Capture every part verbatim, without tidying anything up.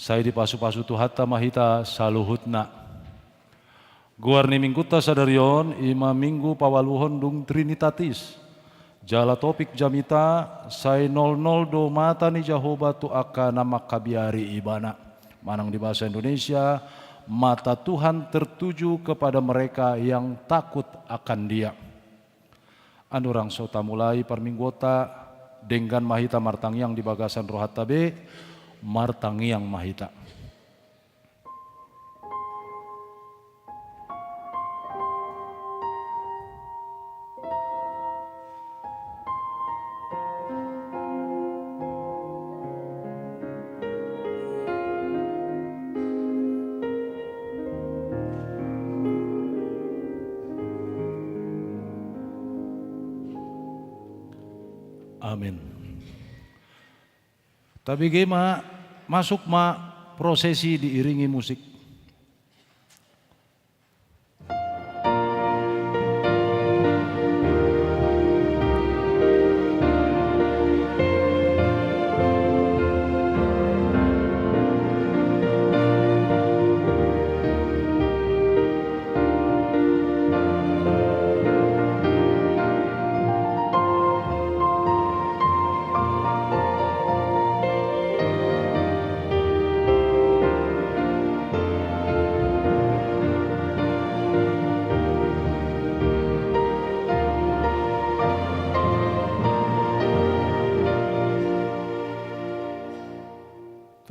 Sai dipasupasu Tuhanta ma hita saluhutna. Goar ni minggunta sadari on i ma minggu paualuhon dung Trinitatis. Jala topik jamita, sai nolnol do mata ni Jahowa tu angka na mangkabiari Ibana. Manang di bahasa Indonesia, mata Tuhan tertuju kepada mereka yang takut akan Dia. Andorang so tamulai parmingguonta, denggan ma hita martangiang di bagasan rohanta be, martangiang ma hita. Amin. Tabege ma, masuk ma prosesi diiringi musik.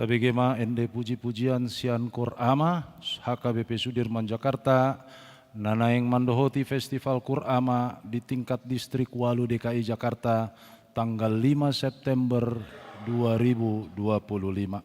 Tabege ma ende puji-pujian sian Koor Ama, H K B P Sudirman Jakarta, na naeng mandohoti Festival Koor Ama di tingkat Distrik Walu D K I Jakarta, tanggal lima September dua ribu dua puluh lima.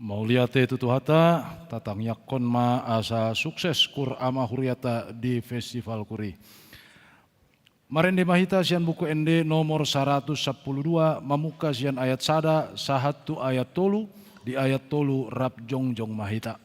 Mauliate tu Tuhanta, tatangiangkon ma asa sukses kur ama huriata di festival kur i. Marende ma hita sian Buku Ende nomor saratus sampulu dua, mamungka sian ayat sada sahat tu ayat tolu. Di ayat tolu rap jongjong ma hita.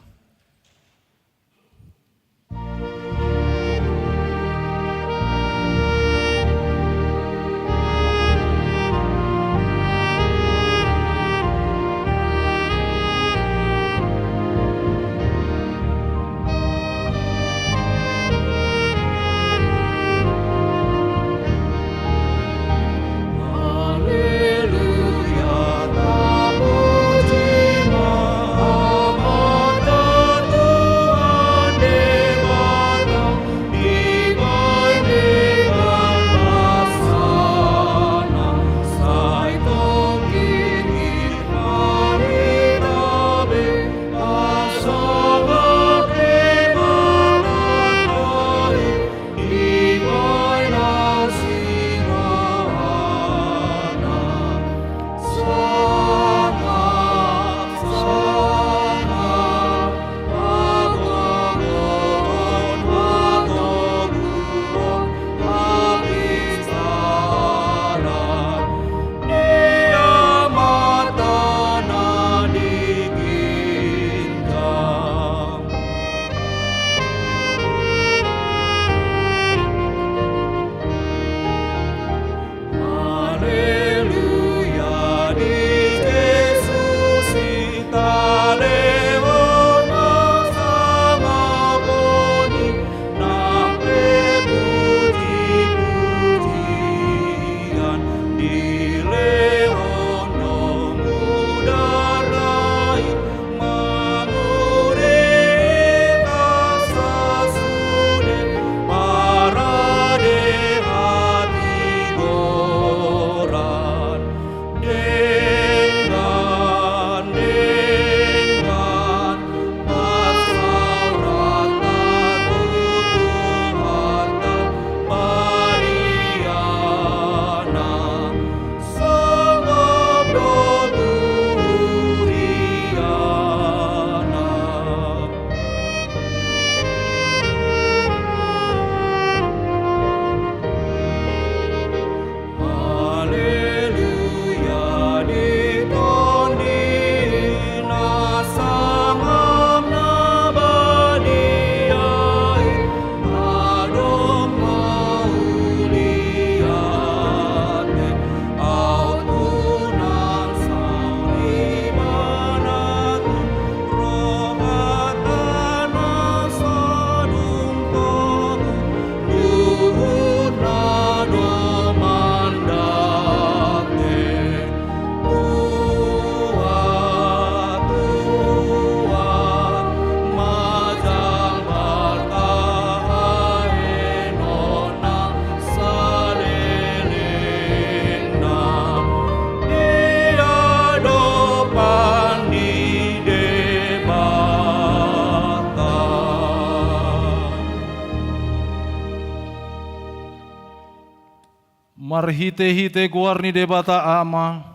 Marhitehite goar ni Debata Ama,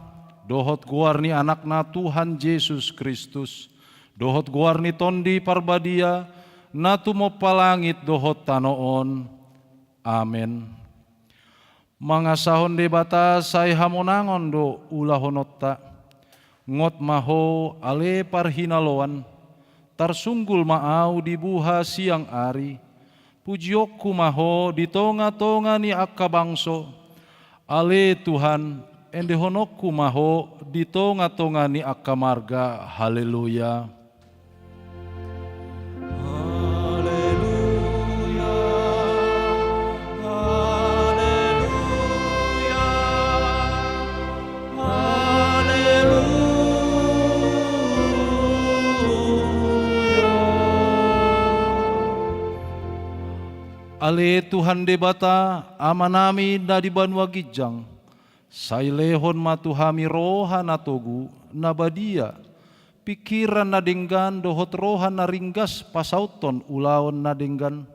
dohot goar ni Anakna Tuhan Jesus Kristus, dohot goar ni Tondi Parbadia, na tumompa langit dohot tano on. Amen. Mangasahon Debata sai hamonangon do ulahononta. Ngot ma ho, ale parhinaloan, tarsunggul ma ahu di buha siang ari. Pujionku ma ho di tongatonga ni angka bangso. Ale Tuhan, endehononku ma ho di tongatonga ni angka marga. Haleluya. Haleluya. Haleluya. Haleluya. Ale Tuhan Debata, Amanami na di banua ginjang, sai lehon ma tu hami roha na togu, na badia, pingkiran na denggan dohot roha na ringgas pasauthon ulaon na denggan.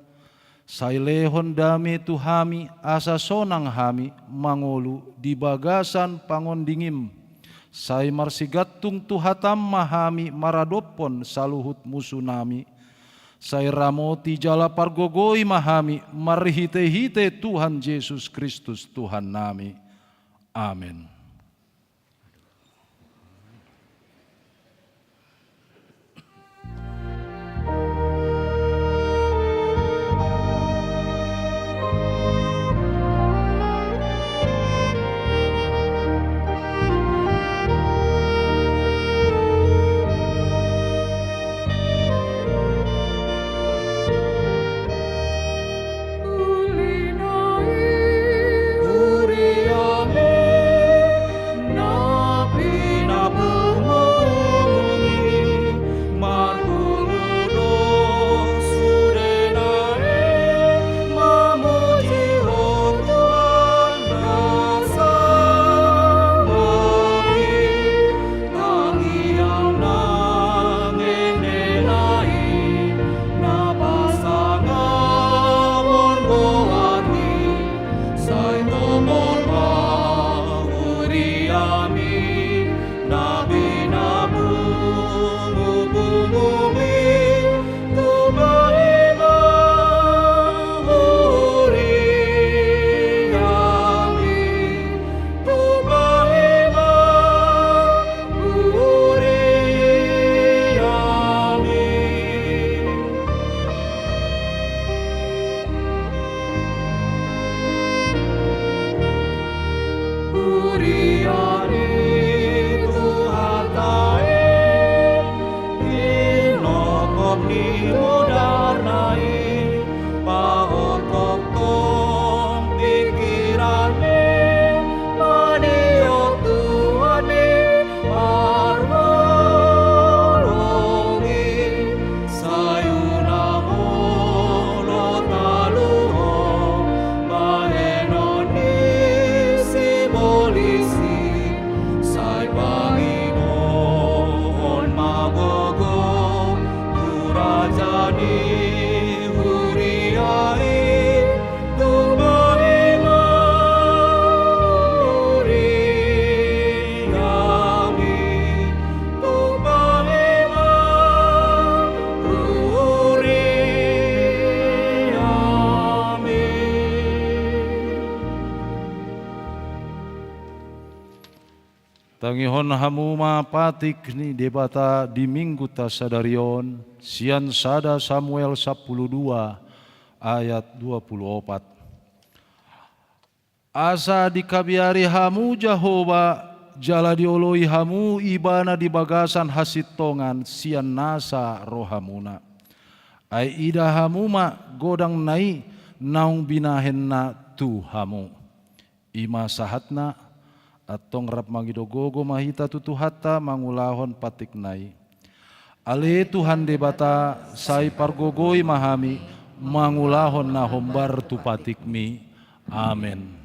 Sai lehon dame tu hami asa sonang hami mangolu di bagasan pangondingim. Sai marsigantung tu hataM ma hami maradophon saluhut musunami. Sai ramoti jala pargogoi ma hami marhitehite Tuhan Jesus Kristus Tuhannami. Amen. Tangihon hamu ma patik ni Debata di Minggunta sadari on, sian sada Samuel sampulu dua ayat dua pulu opat. Asa dikabiari hamu Jahowa, jala dioloi hamu Ibana di bagasan hasintongan sian nasa rohamuna. Ai ida hamu ma godangna i naung binahenna tu hamu. I ma sahatna, antong rap mangido gogo ma hita tu Tuhanta mangulahon patikna i. Ale Tuhan Debata, sai pargogoi ma hami mangulahon na hombar tu patikmi. Amen.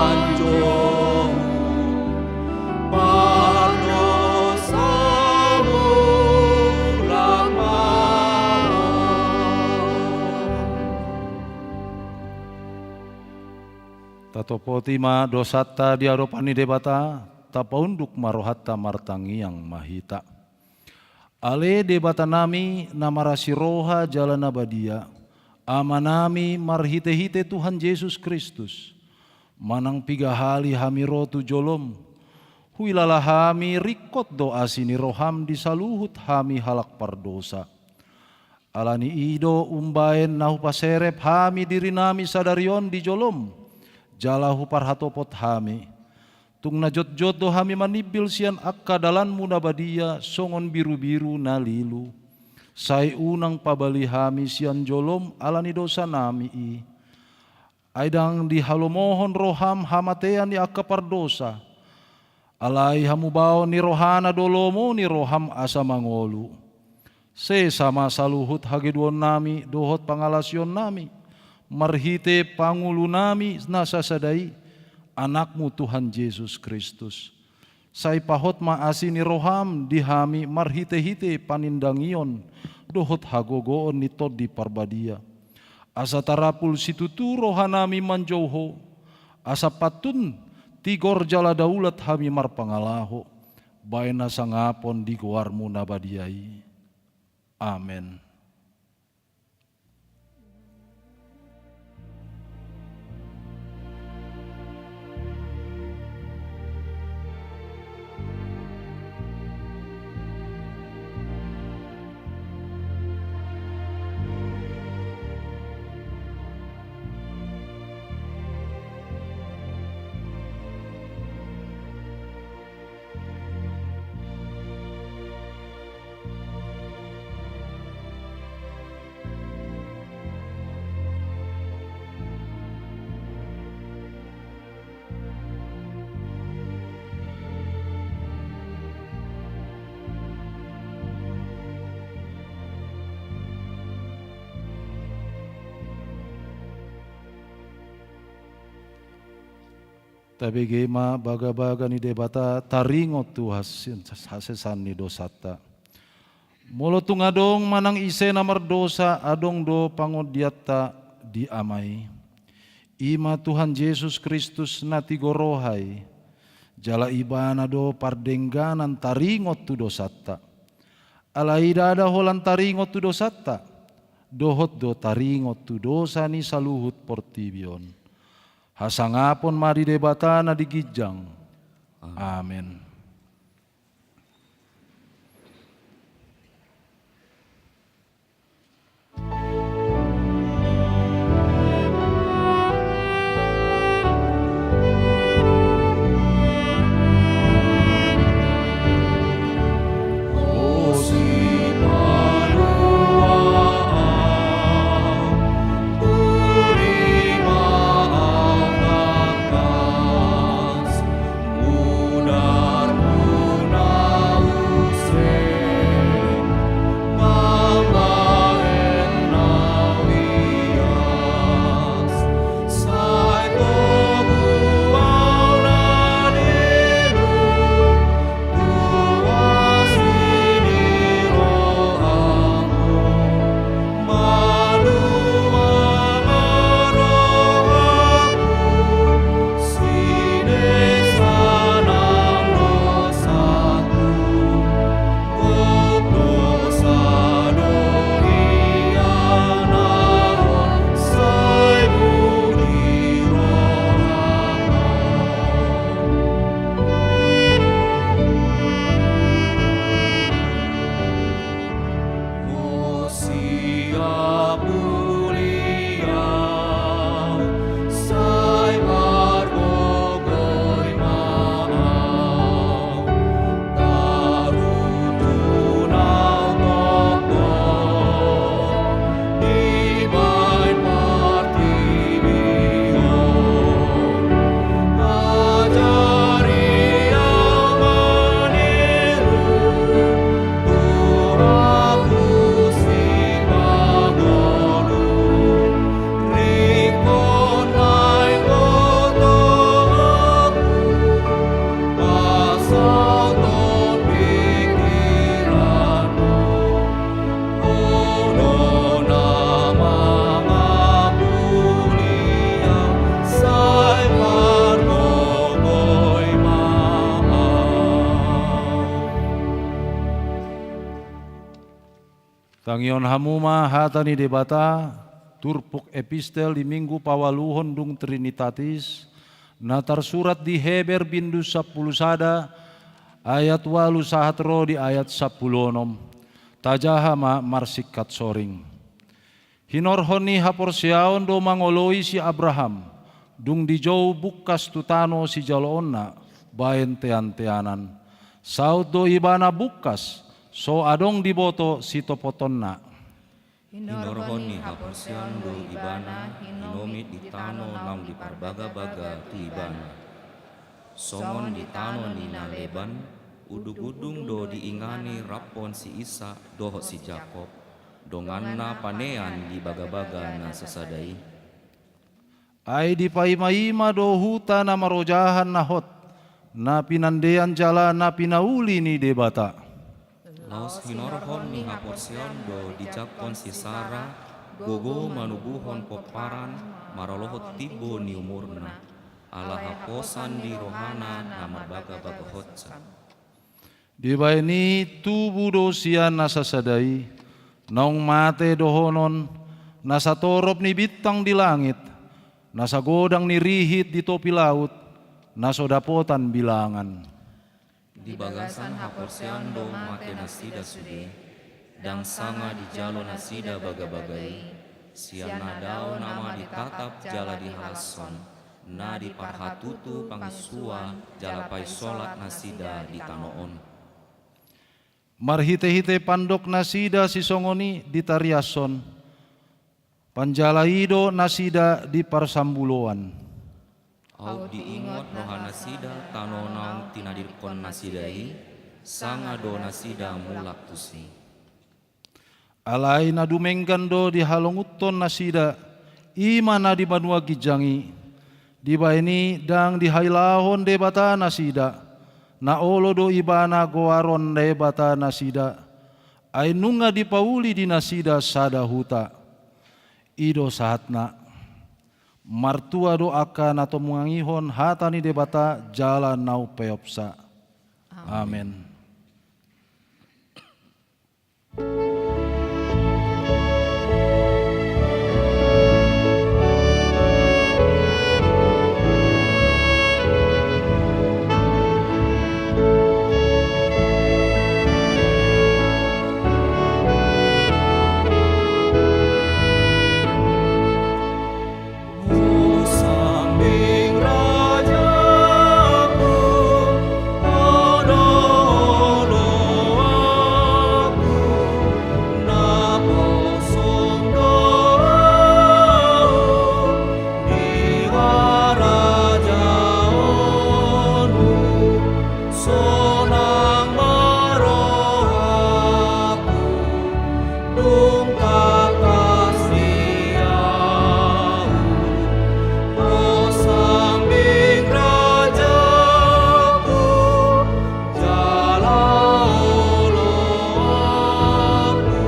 Anjo pardosamu lang ma. Tatopoti ma dosanta di adopan ni Debata, tapaunduk ma rohanta, martangiang ma hita. Ale Debatanami na marasi roha jala na badia, Amanami marhitehite Tuhan Jesus Kristus, manang piga hali hami ro tu jolom, huilala hami ringkot do asi ni roham di saluhut hami halak pardosa. Ala ni i do umbaen na hupaserep hami dirinami sadari on di jolom, jala huparhatopot hami. Tung na jotjot do hami manimbil sian angka dalanmu na badia songon birubiru na lilu. Sai unang pabali hami sian jolom ala ni dosanami i. Ai ndang dihalomohon roham hamatean ni angka pardosa. Alai hamubaon ni rohana do lomo ni roham asa mangolu. Sesa ma saluhut hageduonnami dohot pangalasionnami, marhite pangulunami na sasada i, Anakmu Tuhan Jesus Kristus. Sai pahot ma asi ni roham di hami marhitehite panindangion dohot hagogoon ni Tondi Parbadia. Asa tarapul situtu rohanami manjou Ho, asa pantun tigor jala daulat hami marpangalaho, baen hasangapon di goarmu na badia i. Amen. Tabege ma bagabaga ni Debata taringot tu has-, hasesaan ni dosanta. Molo tung adong manang ise na mardosa, adong do pangondianta di Ama i. I ma Tuhan Jesus Kristus na tigor roha i, jala Ibana do pardengganan taringot tu dosanta. Alai ndada holan taringot tu dosanta, dohot do taringot tu dosa ni saluhut portibi on. Hasangapon ma di Debata na di ginjang. Amen. Amen. Tangihon hamu ma hata ni Debata, turpuk epistel di Minggu paualuhon dung Trinitatis, na tarsurat di Heber bindu sampulu sada, ayat ualu sahat ro di ayat sampulu onom. Tajaha ma marsingkat soring. Hinorhon ni haporseaon do mangoloi si Abraham, dung dijou bungkas tu tano sijaloonna baen teanteanan. Saut do ibana bungkas, so adong diboto sitopotonna. Hinorhon ni haporseaon do ibana hinomit di tano naung diparbagabaga tu ibana. Songon di tano ni na leban, undungundung do diingani raphon si Isak dohot si Jakob, donganna panean di bagabaga na sasada i. Ai dipaimaima do huta na marojahan na hot, na pinandean jala na pinauli ni Debata. Laos hinorhon ni haporseaon do dijangkon si Sara gogo manubuhon pomparan maralohon timbo ni umurna, ala haposan di rohana na marbagabaga hotsa. Dibaen i tubu do sian na sasada i, naung mate dohonon, na satorop ni bintang di langit, na sagodang ni rihit di topi laut, na so dapotan bilangan. Di bagasan haporseaon do mate nasida sude, ndang sanga dijalo nasida bagabaga i, sian na dao nama ditatap jala dihalashon, na diparhatutu pangisua jala paisolat nasida di tano on. Marhitehite pandok nasida sisongon i ditariashon, panjala i do nasida di parsambuloan. Aut diingot roha nasida tano naung tinadingkon nasida i, sanga do nasida mulak tusi. Alai na dumenggan do dihalongunhon nasida, i ma na di banua ginjang i. Dibaen i ndang dihailahon Debata nasida, na olo do ibana goaron Debata nasida, ai nunga dipauli di nasida sada huta. I do sahatna. Martua do angka na tumangihon hata ni Debata jala na umpeopsa. Amen. Amen. Sonang ma rohangku, dung tangkas di ahu, o sambing rajaku, jala oloanku.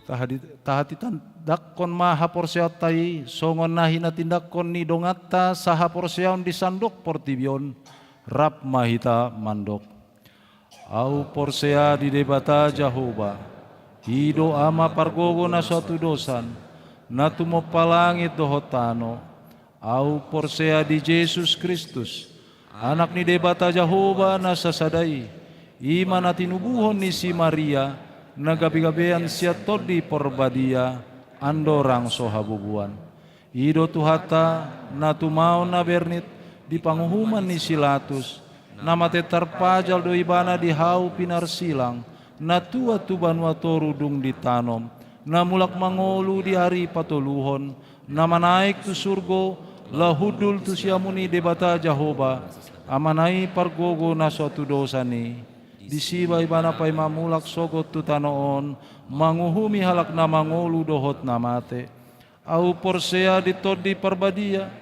Taha di, taha titindangkon ma haporseaonta i, songon na hinatindangkon ni donganta sahaporseaon di sandok portibi on, rap ma hita mandok. Ahu porsea di Debata Jahowa, i do Ama pargogo na so hatudosan, na tumompa langit dohot tano. Ahu porsea di Jesus Kristus, Anak ni Debata Jahowa na sasada i, i ma na tinubuhon ni si Maria, na gabegabean sian Tondi Porbadia, andorang so habubuan. I do Tuhanta, na tumaon na bernit, di panguhuman ni si Latus, na mate tarpajal do ibana di hau pinarsilang, na tuat tu banua toru dung ditanom, na mulak mangolu di ari patoluhon, na manaek tu surgo, laho hundul tu siamun ni Debata Jahowa, Amana i pargogo na so tudosan i. Disiba ibana paima mulak sogot tu tano on, manguhumi halak na mangolu dohot na mate. Ahu porsea di Tondi Parbadia,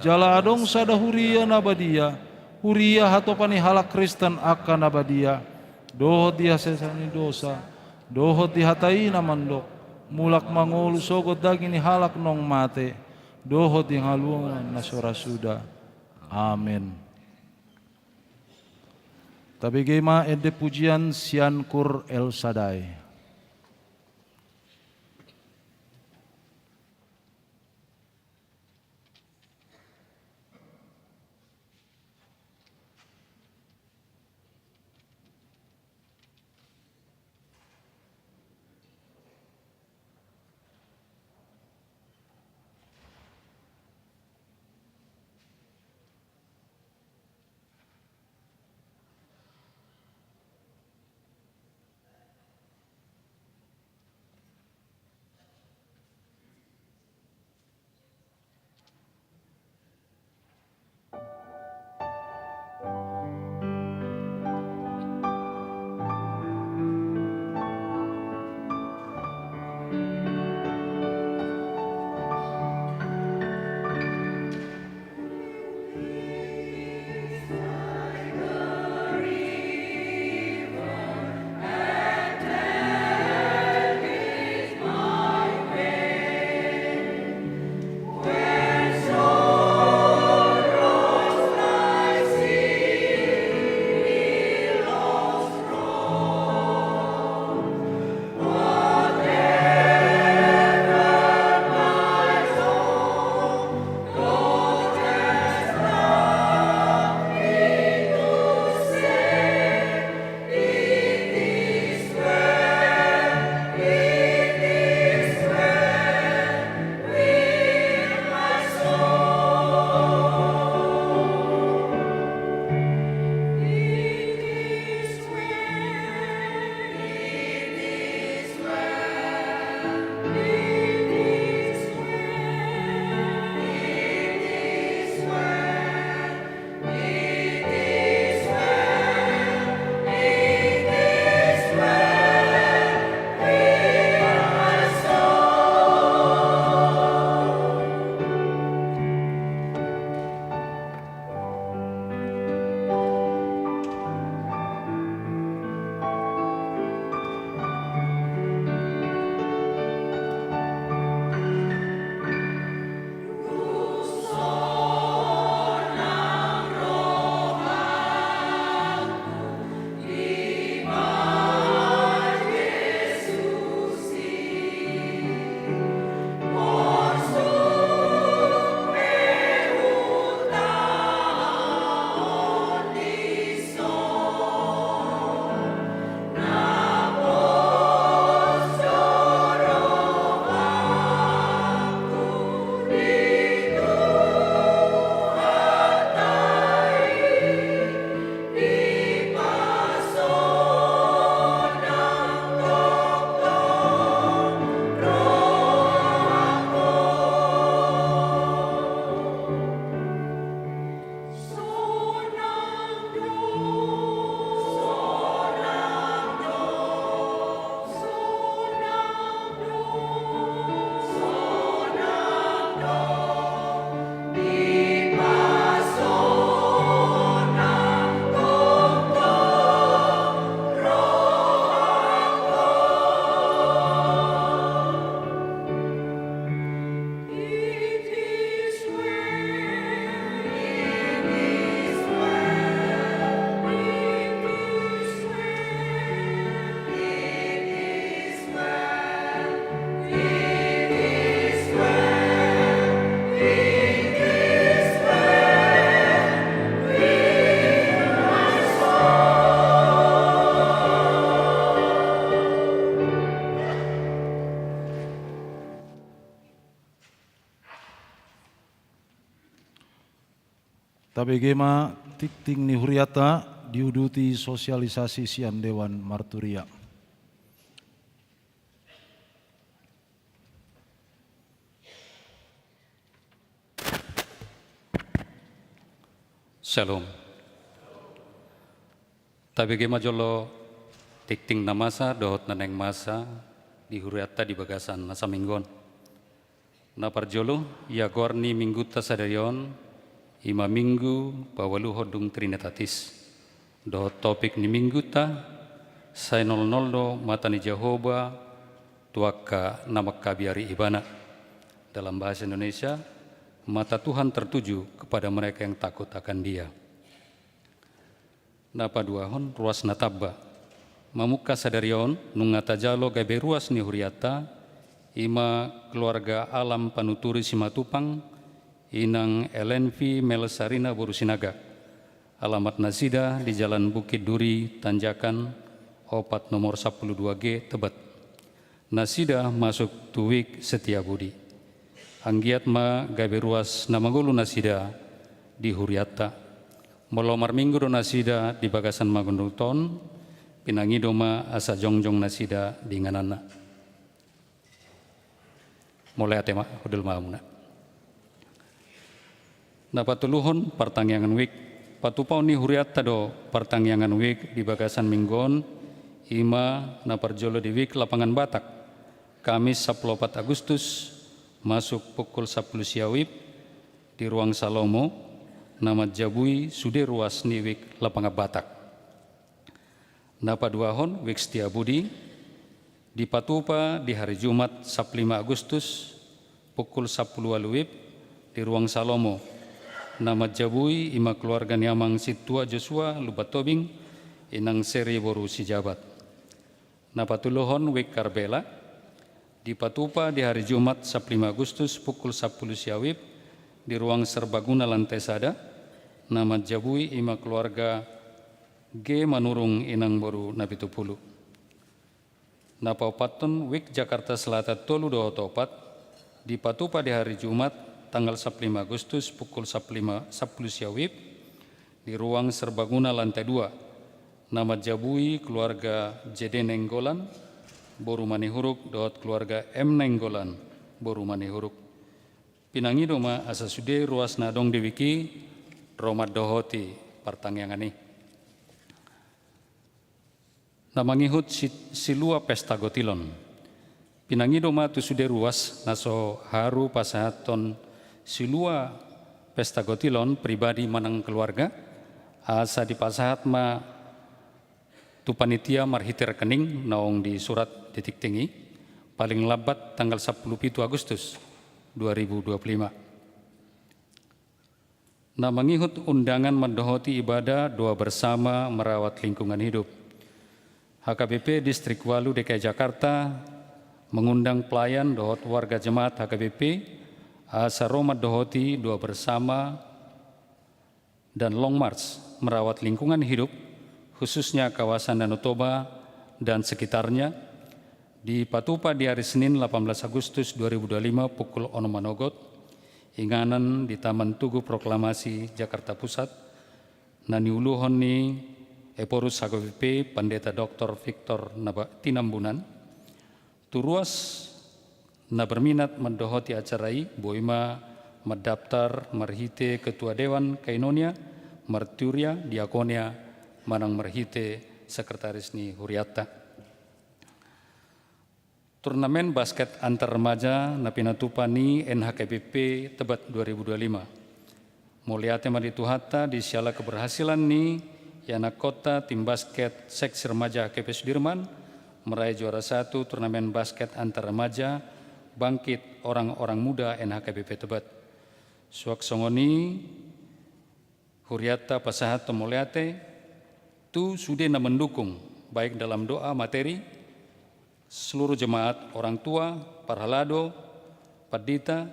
jala adong sada huria na badia, huria hatopan ni halak Kristen angka na badia, dohot di hasesaan ni dosa, dohot di hata i na mandok, mulak mangolu sogot daging ni halak naung mate, dohot di hangoluan na so ra suda. Amen. Tabege ma ende pujian sian Kur El Sadai. Tabege ma tingting ni hurianta diuduti sosialisasi sian Dewan Marturia. Shalom. Tabege ma jolo tingting na masa dohot na naeng masa di hurianta di bagasan na saminggu on. Na parjolo, ia goar ni minggunta sadari on, i ma minggu paualuhon dung Trinitatis. Dohot topik ni minggunta, sai nolnol do mata ni Jahowa tu angka na mangkabiari Ibana. Dalam bahasa Indonesia, mata Tuhan tertuju kepada mereka yang takut akan Dia. Na paduahon, ruas na tamba. Mamungka sadari on, nunga tajalo gabe ruas ni hurianta, i ma keluarga Alam Panuturi Simatupang, inang Elenvi Melsarina boru Sinaga. Alamat nasida di Jalan Bukit Duri, Tanjakan, opat nomor sampulu dua G, Tebet. Nasida masuk tu wijk Setia Budi. Anggiat ma gabe ruas na mangolu nasida di hurianta. Molo marminggu do nasida di bagasan mangolu on, pinangido ma asa jongjong nasida di ingananna. Mauliate ma, hundul ma hamuna. Na patoluhon, partangiangan wijk. Patupaon ni hurianta do partangiangan wijk di bagasan minggu on, i ma na parjolo di wijk Lapangan Batak, Kamis sampulu opat Agustus, masuk pukul sampulu sia WIB di Ruang Salomo, na manjabui sude ruas ni wijk Lapangan Batak. Na paduahon, wijk Setia Budi, dipatupa di hari Jumat sampulu lima Agustus, pukul sampulu ualu WIB di Ruang Salomo, na manjabui i ma keluarga ni amang Sintua Josua Lumban Tobing, inang Seri boru Sijabat. Na patoluhon, wijk Karbela, dipatupa di hari Jumat sampulu lima Agustus pukul sampulu sia WIB di Ruang Serbaguna lantai sada, na manjabui i ma keluarga G Manurung, inang boru Napitupulu. Na paopathon, wijk Jakarta Selatan tolu dohot opat, dipatupa di hari Jumat tanggal sampulu lima Agustus pukul sampulu lima, sampulu sia WIB di Ruang Serbaguna lantai dua, na manjabui keluarga J D Nainggolan boru Manihuruk dohot keluarga M Nainggolan boru Manihuruk. Pinangido ma asa sude ruas na adong di wijk i ro mandohoti partangiangan i. Na mangihut si-, silua pesta gotilon. Pinangido ma tu sude ruas na so haru pasahathon silua pesta gotilon pribadi manang keluarga, asa dipasahat ma tu panitia marhite rekening naung disurat di tingting i, paling lambat tanggal sampulu pitu Agustus dua ribu dua puluh lima. Na mangihut undangan mandohoti ibadah doa bersama merawat lingkungan hidup. H K B P Distrik Walu D K I Jakarta mengundang pelayan dohot warga jemaat H K B P asa ro mandohoti doa bersama dan Long March merawat lingkungan hidup, khususnya kawasan Danau Toba dan sekitarnya, dipatupa di hari Senin delapan belas Agustus dua ribu dua puluh lima pukul onom manogot, inganan di Taman Tugu Proklamasi, Jakarta Pusat, na niuluhon ni Ephorus H K B P Pandita Doktor Victor Naba-, Tinambunan. Tu ruas na berminat mandohoti acara i, boi ma mandaptar marhite Ketua Dewan Koinonia, Marturia, Diakonia, manang marhite sekretaris ni hurianta. Turnamen basket antar remaja na pinatupa ni N H K B P Tebet dua ribu dua puluh lima. Mauliate ma di Tuhanta di siala keberhasilan ni ianakhonta tim basket seksi remaja H K B P Sudirman meraih juara satu turnamen basket antar remaja Bangkit Orang-orang Muda N H K B P Tebet. Suang songon i, hurianta pasahathon mauliate tu sude na mendukung, baik dalam doa, materi, seluruh jemaat, orang tua, parhalado, pandita,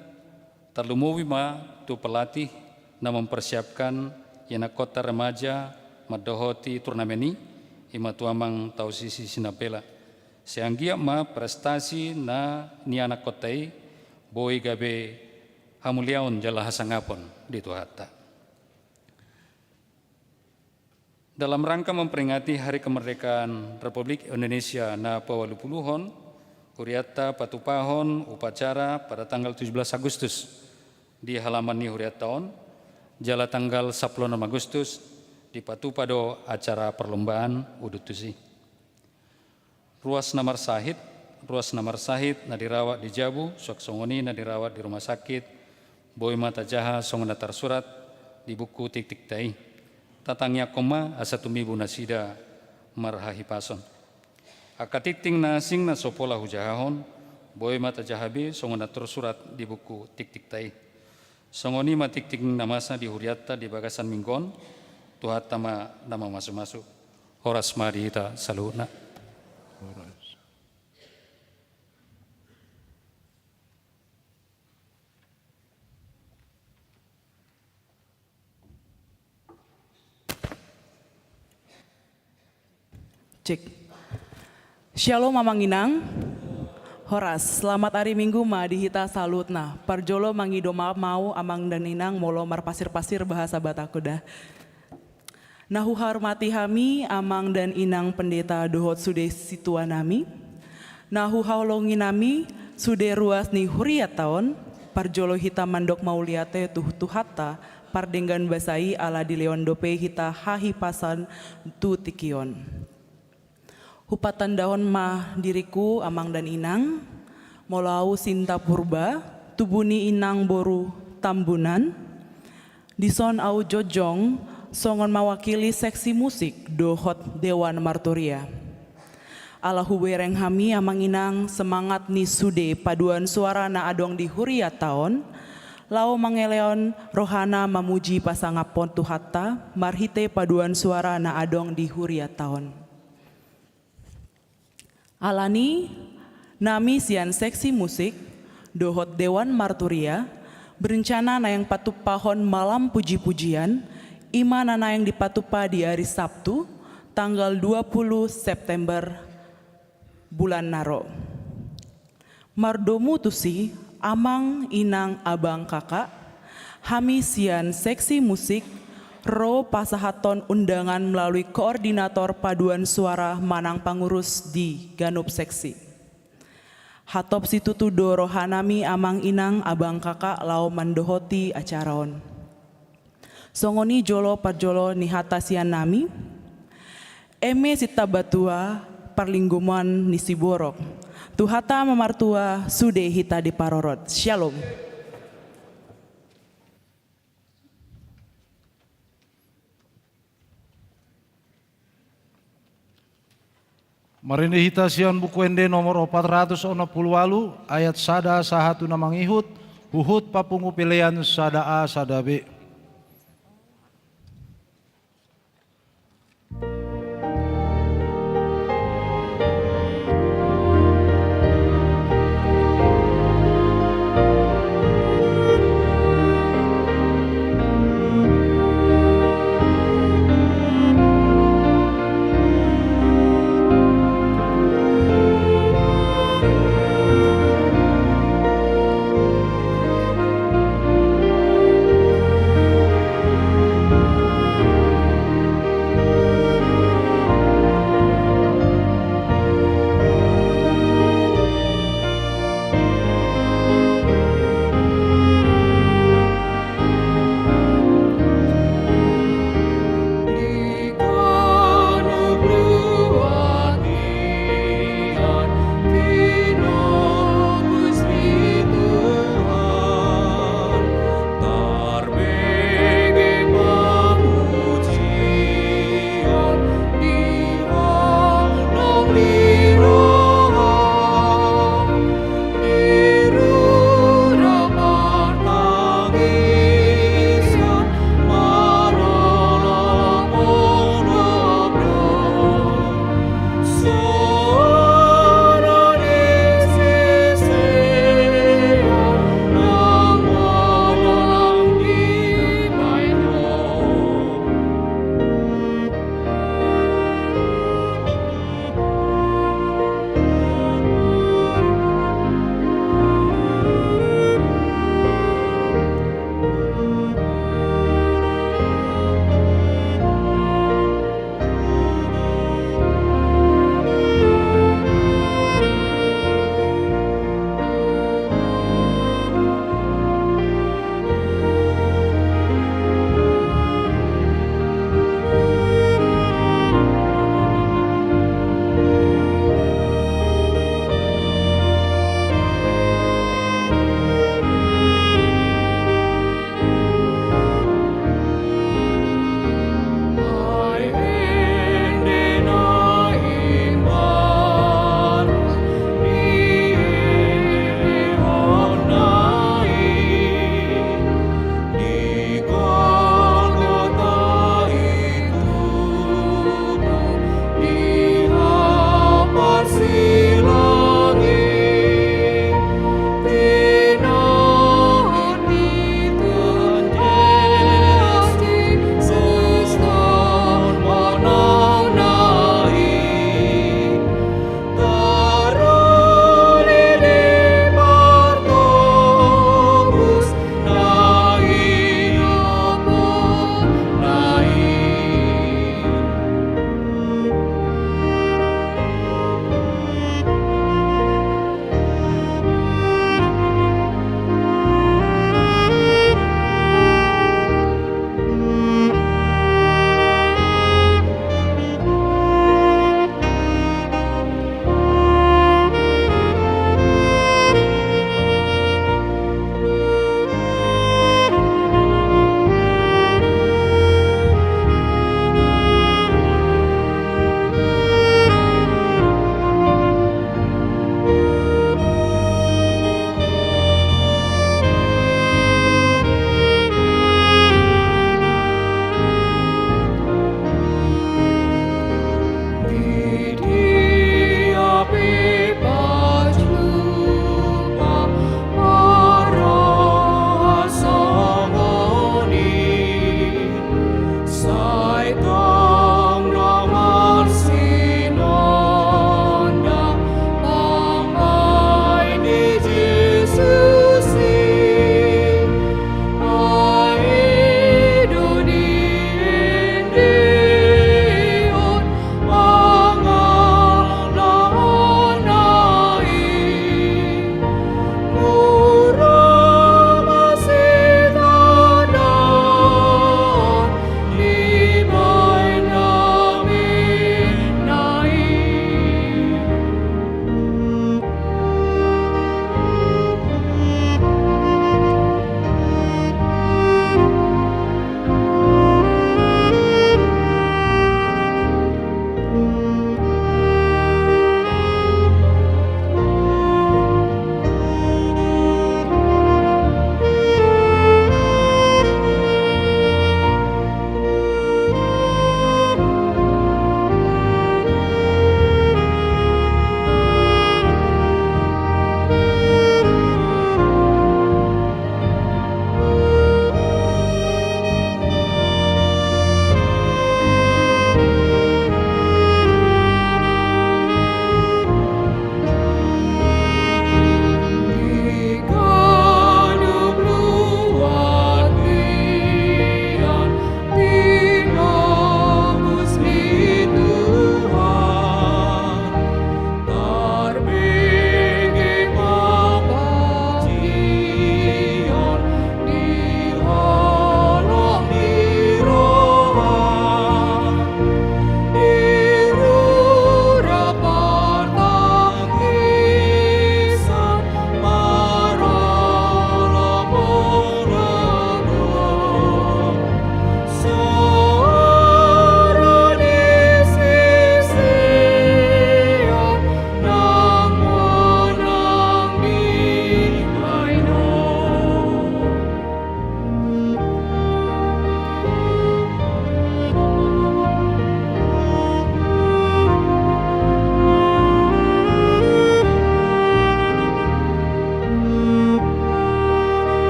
tarlumobi ma tu pelatih na mempersiapkan ianakhonta remaja mandohoti turnamen i, i ma tu amang Tausisi Sinambela. Sai anggiat ma prestasi na ni anakhonta i boi gabe hamuliaon jala hasangapon di Tuhanta. Dalam rangka memperingati Hari Kemerdekaan Republik Indonesia na paolusuluhon, hurianta patupahon upacara pada tanggal tujuh belas Agustus di halaman ni hurianta on, jala tanggal sampulu onom Agustus dipatupa do acara perlombaan udut tusi. Ruas na marsahit, ruas na marsahit na dirawat di jabu, suang songon i na dirawat di rumah sakit, boi ma tajaha songon na tarsurat di buku tiktikta i. Tatangiangkon ma asa tumibu nasida marhahipason. Angka tingting na asing na so pola hujahahon, boi ma tajaha be songon na tarsurat di buku tiktikta i. Songon i ma tingting na masa di hurianta di bagasan minggu on, Tuhanta ma na mamasumasu. Horas ma di hita saluhutna. Cek. Syalom amang inang. Horas, selamat ari Minggu ma di hita saluhutna. Parjolo mangido maaf ma au amang dan inang molo marpasir-pasir bahasa Batakku da. Na huhormati hami amang dan inang pendeta dohot sude situa nami. Na huhaholongi nami sude ruas ni hurianta on, parjolo hita mandok mauliate tu Tuhanta pardenggan basa i ala dilehon dope hita hahipason tu tingki on. Hupatandahon ma diringku amang dan inang, molo au Sinta Purba, tubu ni inang boru Tambunan, dison au jongjong songon mawakili seksi musik dohot dewan marturia. Ala hubereng hami amang inang semangat ni sude paduan suara na adong di hurianta on, laho mangelehon rohana mamuji pasangaphon Tuhanta marhite paduan suara na adong di hurianta on. Alani, nami sian seksi musik dohot dewan marturia berencana naeng patumpahon malam puji-pujian, i ma na naeng dipatupa di ari Sabtu, tanggal dua puluh September bulan na ro. Mardomu tusi, amang, inang, abang, kakak, hami sian seksi musik ro pasahathon undangan melalui koordinator paduan suara manang pangurus di ganup seksi. Hatop situtu do rohanami amang, inang, abang, kakak laho mandohoti acara on. Songon i jolo parjolo ni hata sian nami. Eme sinta batua parlinggoman ni siborok. Tuhanta ma martua sude hita diparorot. Syalom. Marende hita sian Buku Ende nomor opat ratus onom pulu ualu, ayat sada sahat tu na mangihut, huhut papungu pelean sada A sada B.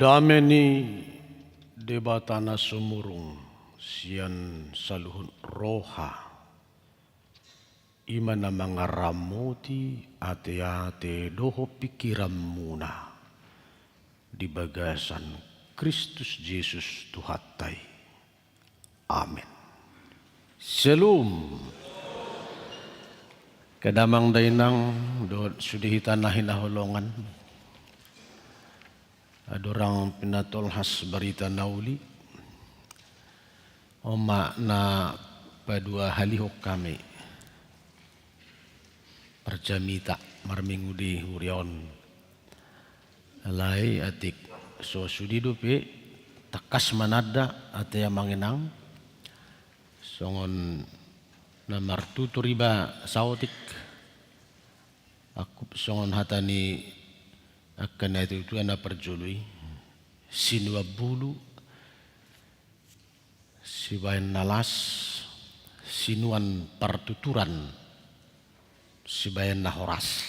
Dame ni Debata na sumurung sian saluhut roha, i ma na mangaramoti ateate dohot pingkiranmuna di bagasan Kristus Jesus Tuhanta i. Amen. Syalom. Angka damang dainang dohot sude hita na hinaholongan, andorang pinatolhas barita na uli, on ma na paduahalihon hami parjamita marminggu di huria on. Alai atik so sude dope, tangkas mananda ate amang inang, songon na martutur iba saotik, angkup songon hata ni angka natuatua na parjolo i: Sinuan bulu sibahen na las, sinuan partuturan sibahen na horas.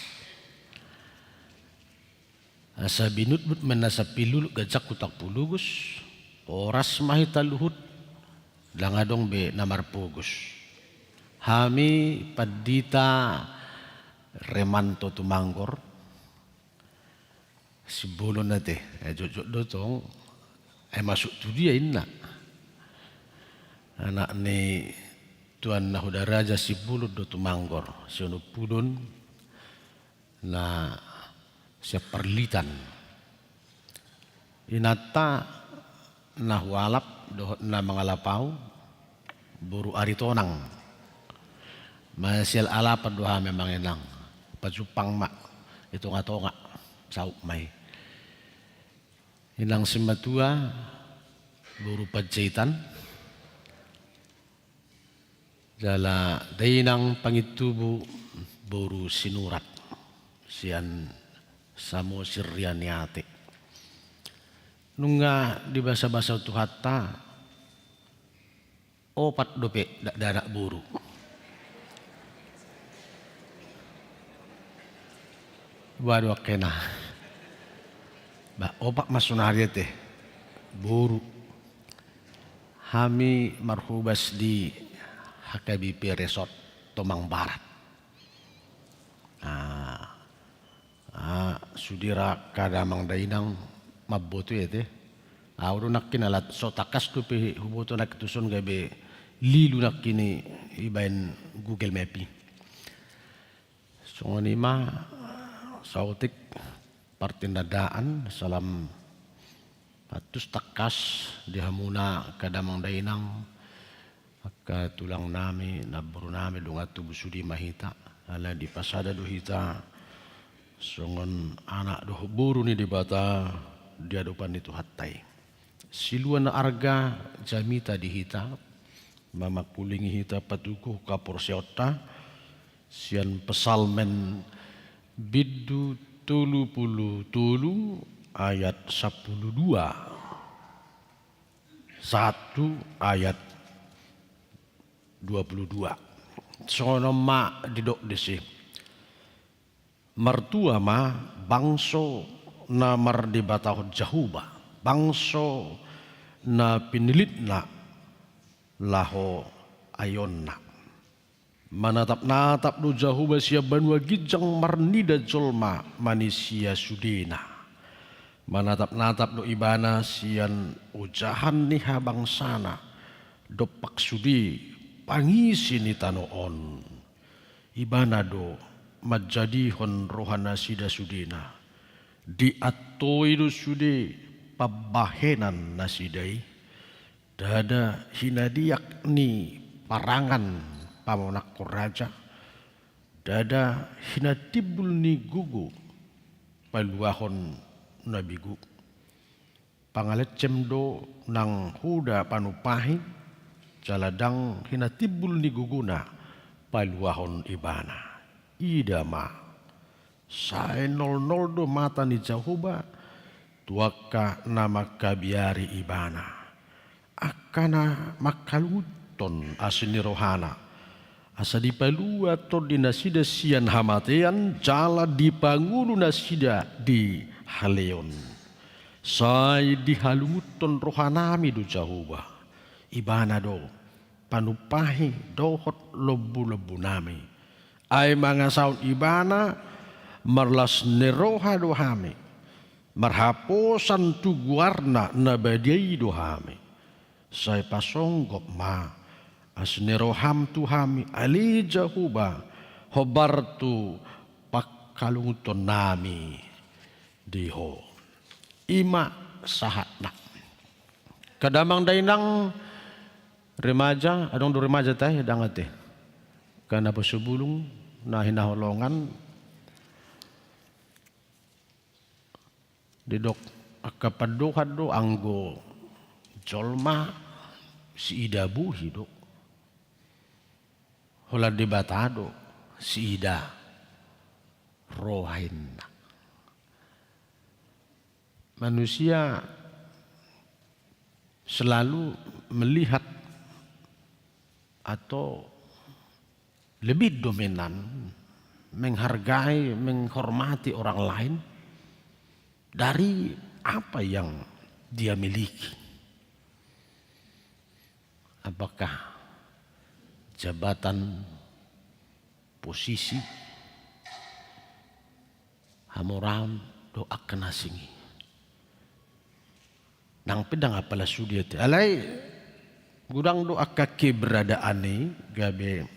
Asa binutbut ma na sampulu luhut ganjang hu tampu logos, horas ma hita luhut, ndang adong be na marpogos. Hami pandita Remanto Tumanggor, Simbolon ate, eh, jotjot do tong, eh, masuk tu dia inna. Anak ni Tuan Nahudaraja Simbolon do Tumanggor, Sionompunon, na sian Parlitan. Inanta na hualap dohot na mangalap ahu, boru Aritonang. Masial alapan do hami amang inang, pajumpang ma i tongatonga, saut ma i. Inang Simatua, boru Panjaitan, jala dainang Pangintubu, boru Sinurat, sian Samosir Rianiate. Nunga dibasabasa Tuhanta, opat dope dakdanak boru. Waduh, angka na. Ba, opat ma sonari ate boru. Hami marhobas di H K B P Resort Tomang Barat. Ah, ah, sude ra angka damang dainang mamboto i ate. Ahu do nangkin, ala so tangkas dope huboto nangkin tuson, gabe lilu nangkin i ibaen Google Map i. Songon i ma saotik partinandaan, salam patus tangkas di hamuna angka damang dainang, angka tulang nami, namboru nami, dongan tubu, sude ma hita, ala dipasada do hita songon anak dohot boru ni Debata di adopan ni Tuhanta i. Silua na arga jamita di hita, mamangkulingi hita patuduhon haporseaonta, sian Psalmen bindu tolu pulu tolu ayat sampulu dua sahat tu ayat dua pulu dua. Songon on ma didok disi: Martua ma bangso na mardebatahon Jahowa, bangso na pinillitna laho aeonna. Manatapnatap do Jahowa sian banua ginjang marnida jolma manisia sudena. Manatapnatap do Ibana sian ojahan ni habangsana, dompak sude pangisi ni tano on. Ibana do manjadihon rohanasida sudena. Diantoi do sude pambahenannasida i. Ndada hinadiak ni parangan pamonangkon raja, ndada hinatimbul ni gogo paluahon na begu. Pangalencem do nang hoda panumpahi, jala ndang hinatimbul ni gogona paluahon Ibana. Ida ma, sai nolnol do mata ni Jahowa tu angka na mangkabiari Ibana, angka na mangkalungunhon asi ni rohana, asa dipalua tondinasida sian hamatean jala dipangolu nasida di haleon. Sai dihalungunhon rohanami do Jahowa, Ibana do panumpahi dohot lombulombunami. Ai mangasahon Ibana, marlas ni roha do hami, marhaposan tu goarna na badia i do hami. Sai pasonggop ma asi ni roham tu hami, ale Jahowa, hombar tu panghalungunhonnami di Ho. I ma sahatna. Angka damang dainang, remaja, adong do remaja tahe, ndang ate. Angka na poso bulung, na hinaholongan, didok angka pandohan do, anggo jolma siida bohi do. Holan Debata do siida roha, inna. Manusia selalu melihat atau lebih dominan menghargai, menghormati orang lain dari apa yang dia miliki. Apakah jabatan, posisi, hamoraon, do angka na asing i? Nang pe ndang apala sude ate. Alai godang do angka keberadaan i gabe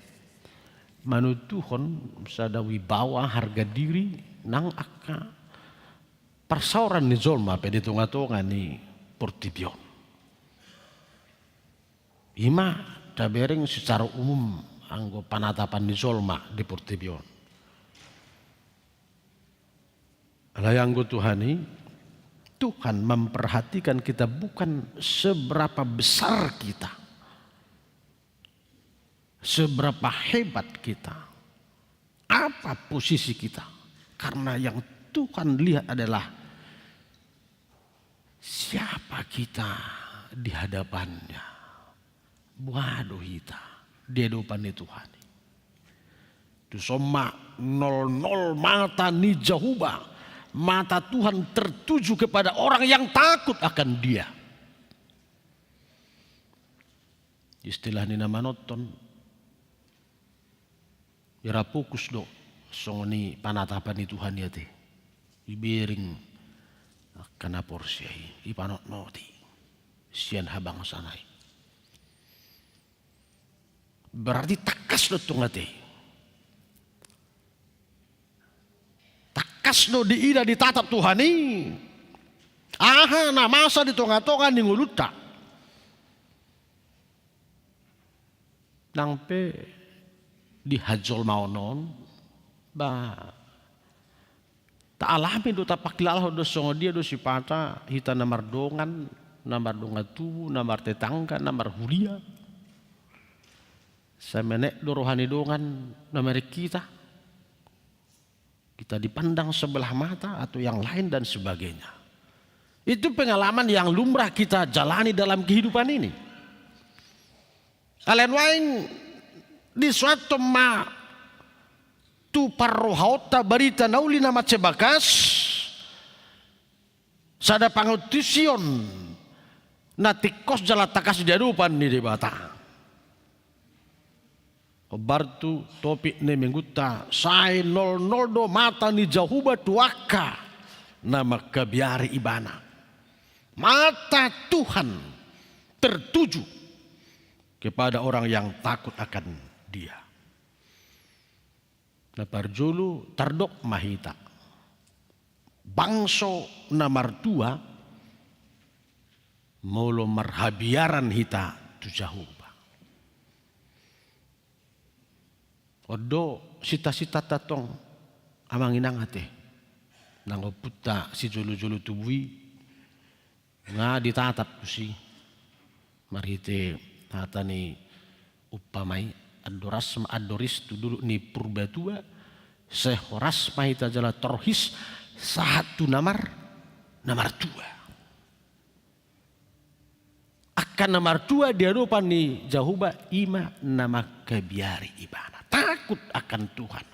manuntuhon sada wibawa, harga diri, nang angka parsaoran ni jolma pe di tongatonga ni portibi on. I ma tabereng secara umum anggo panatapan ni jolma di portibi on. Alai anggo Tuhan i, Tuhan memperhatikan kita bukan seberapa besar kita, seberapa hebat kita, apa posisi kita. Karena yang Tuhan lihat adalah siapa kita di hadapan-Nya. Boha do hita di adopan ni Tuhan i. Tuson ma nolnol mata ni Jahowa, mata Tuhan tertuju kepada orang yang takut akan Dia. Istilah ni na manonton, hira fokus do songon i panatapan ni Tuhan i ate. Ibereng angka na porsea i, ipanotnoti sian habangsana i. Berarti tangkas do tong ate. Tangkas do diida, ditatap Tuhan i aha na masa di tongatonga ni ngolunta. Nang pe di hajolmaon on, ba, taalami do, tapangkilalahon do songon dia do sipata hita na mardongan, na mardongan tubu, na martetangga, na marhuria. Sai menek do roha ni dongan na mereng hita. Kita dipandang sebelah mata atau yang lain dan sebagainya. Itu pengalaman yang lumrah kita jalani dalam kehidupan ini. Alai nuaeng disoathon ma tu parrohaonta barita na uli na mansai bagas, sada pangantusion na tingkos jala tangkas di adopan ni Debata. Hombar tu topik ni minggunta, sai nolnol do mata ni Jahowa tu angka na mangkabiari Ibana. Mata Tuhan tertuju kepada orang yang takut akan Dia. Na parjolo, tardok ma hita bangso na martua molo marhabiaran hita tu Jahowa. On do sitasitanta tong, amang inang ate, nang ompunta sijolojolo tubu i, nga ditatap tusi marhite hata ni umpama i, andor as ma andor is tu dolok ni Purbatua, sai horas ma hita jala torhis sahat tu na mar-, na martua. Angka na martua di adopan ni Jahowa i ma na mangkabiari Ibana, takut akan Tuhan.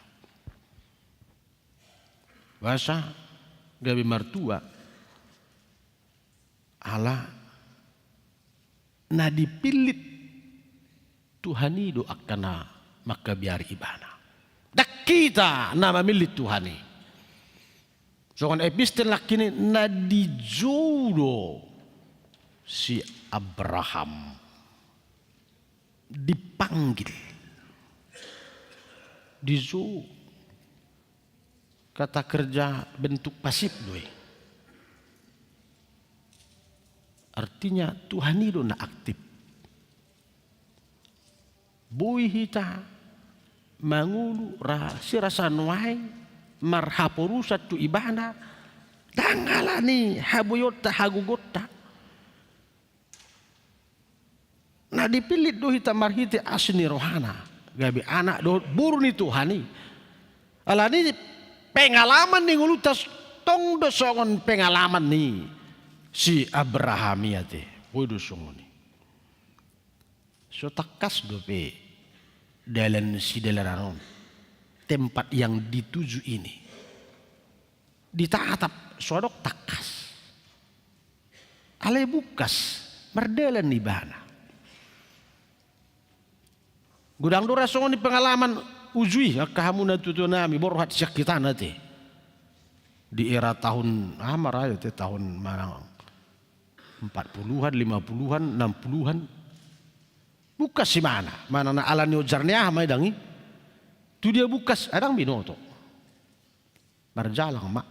Boasa gabe martua? Ala na dipillit Tuhan i do angka na mangkabiari ibana. Ndang hita na mamillit Tuhan i. Songon epistel nangkin i, na dijou do si Abraham. Dipanggil. Dijou. Kata kerja bentuk pasif do i. Artinya Tuhan i do na aktif. Boi hita mangolu ra sirasa nuaeng marhaporusan tu ibana, ndang ala ni haboionta, hagogoonta. Na dipillit do hita marhite asi ni rohana, gabe anak dohot boru ni Tuhan i. Ala ni pengalaman ni ngolunta tong do songon pengalaman ni si Abraham i ate. Boi do songon i. So tangkas dope dalan sidalanan on, tempat yang dituju ini. Ditatap, so adong tangkas. Alai bungkas, mardalan ibana. Godang do ra songon i pengalaman uju i, angka hamu na tuatua nami, borhat sian hita na ate. Di era tahun, aha ma ra ate, tahun manang empat puluhan, lima puluhan, enam puluhan. Bungkas ibana, manang na ala ni ojar ni aha ma i ndang i. Tu dia bungkas, ai ndang binoto. Marjalang ma.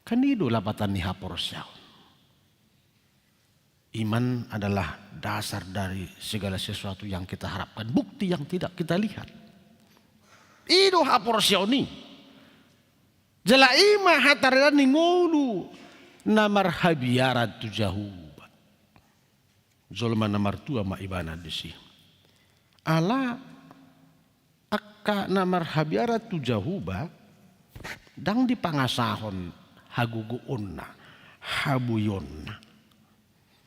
Kan i do lapatan ni haporseaon. Iman adalah dasar dari segala sesuatu yang kita harapkan, bukti yang tidak kita lihat. I do haporseaon i. Jala i ma hataridan ni ngolu na marhabiaran tu Jahowa. Jolma na martua ma ibana disi. Ala angka na marhabiaran tu Jahowa, ndang dipangasahon hagogoonna, haboionna.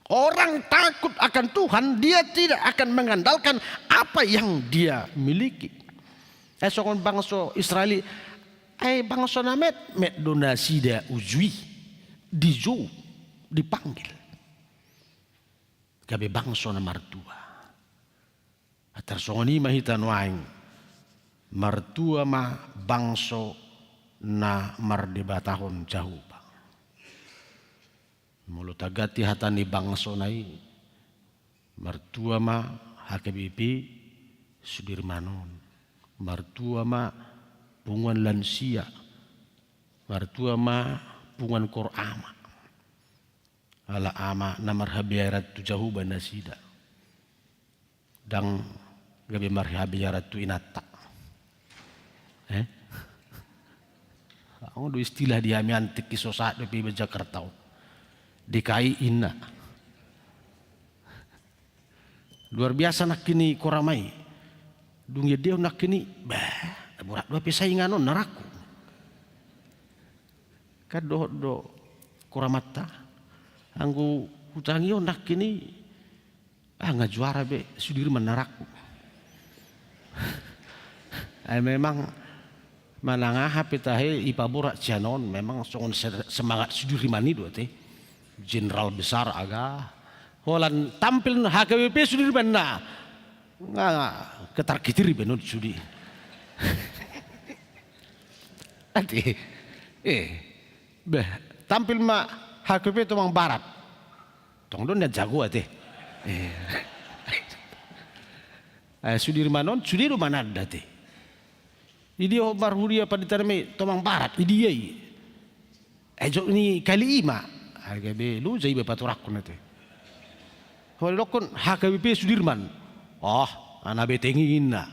Orang takut akan Tuhan, dia tidak akan mengandalkan apa yang dia miliki. Eh, songon bangso Israel i, eh, bangso na metmet do nasida uju i, dijou, dipanggil. Gabe bangso na martua. Tarsongon i ma hita nuaeng, martua ma bangso na mardebatahon Jahowa. Molo taganti hata ni bangsona i, martua ma H K B P Sudirman on, martua ma punguan lansia, martua ma punguan kor ama. Ala ama na marhabiaran tu Jahowa nasida. Ndang gabe marhabiaran tu inanta. Eh? Adong do istilah di hami antik i, so sahat dope iba Jakarta on. D K I inna. Luar biasa nangkin i kor ama i. Dung iendehon nangkin i, bah, borat do hape saingan on na rangku. Kan dohot do kor amanta. Anggo hutangihon nangkin i, ah, nga juara be Sudirman na rangku. Ai memang manang aha pe tahe ipaborat sian on, memang songon se-, semangat Sudirman i do ate. Jenderal besar aga. Holan tampil H K B P Sudirman na. Nga ketar-ketir be non sudi. Ate. Eh. Beh, tampil ma H K B P Tomang Barat. Tong do na jago ate. Eh. Eh, Sudirman on, sude do mananda ate. Idia ho marhuria pandita nami Tomang Barat, idia i. Eh, jok ni kali i ma. Ai gabe loja iba patorangkon ate. Ho didokkon H K B P Sudirman. Oh, ana beteng i inna.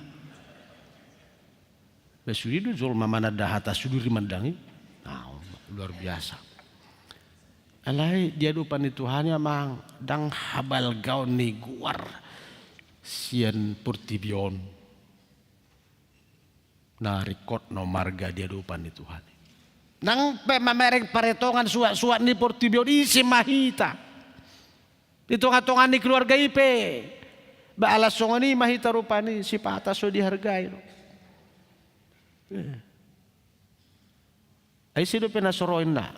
Bah, sude do jolma mananda hata Sudirman ndang i. Nah, luar biasa. Alai di adopan ni Tuhan i amang, ndang habalgaon ni goar sian portibi on na ringkot na marga di adopan ni Tuhan i. Nang pe mamereng paretongan suat-suat ni portibi on, ise ma hita. Di tonga-tonga ni keluarga i pe, ba ala songon i ma hita rupani, sipata so dihargai do. Eh. Ai ise dope na so ro inna?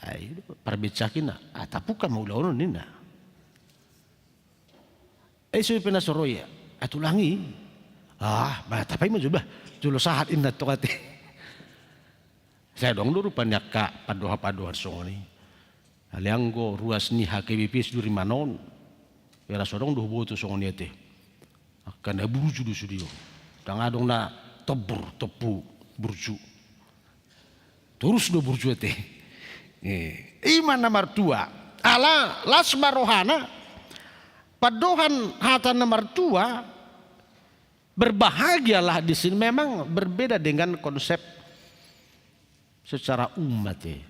Ai do parbincanganna, ah, tapuka ma ulaon on ninna. Ai ise dope na so ro i? Ah, tulang i. Ah, bah, tapaima jo bah, jolo sahat inna tong ate. Sai adong do rupani angka pandohan-pandohan songon i. Alai anggo ruas ni H K B P S durimanon, ia ra so adong do huboto songon i ate. Angka na burju do sude on. Ndang adong na tombur, tompu, burju. Torus do burju ate. Eh, i ma na martua. Ala las ma rohana. Pandohan hata na martua, berbahagialah di sini memang berbeda dengan konsep secara umum ate.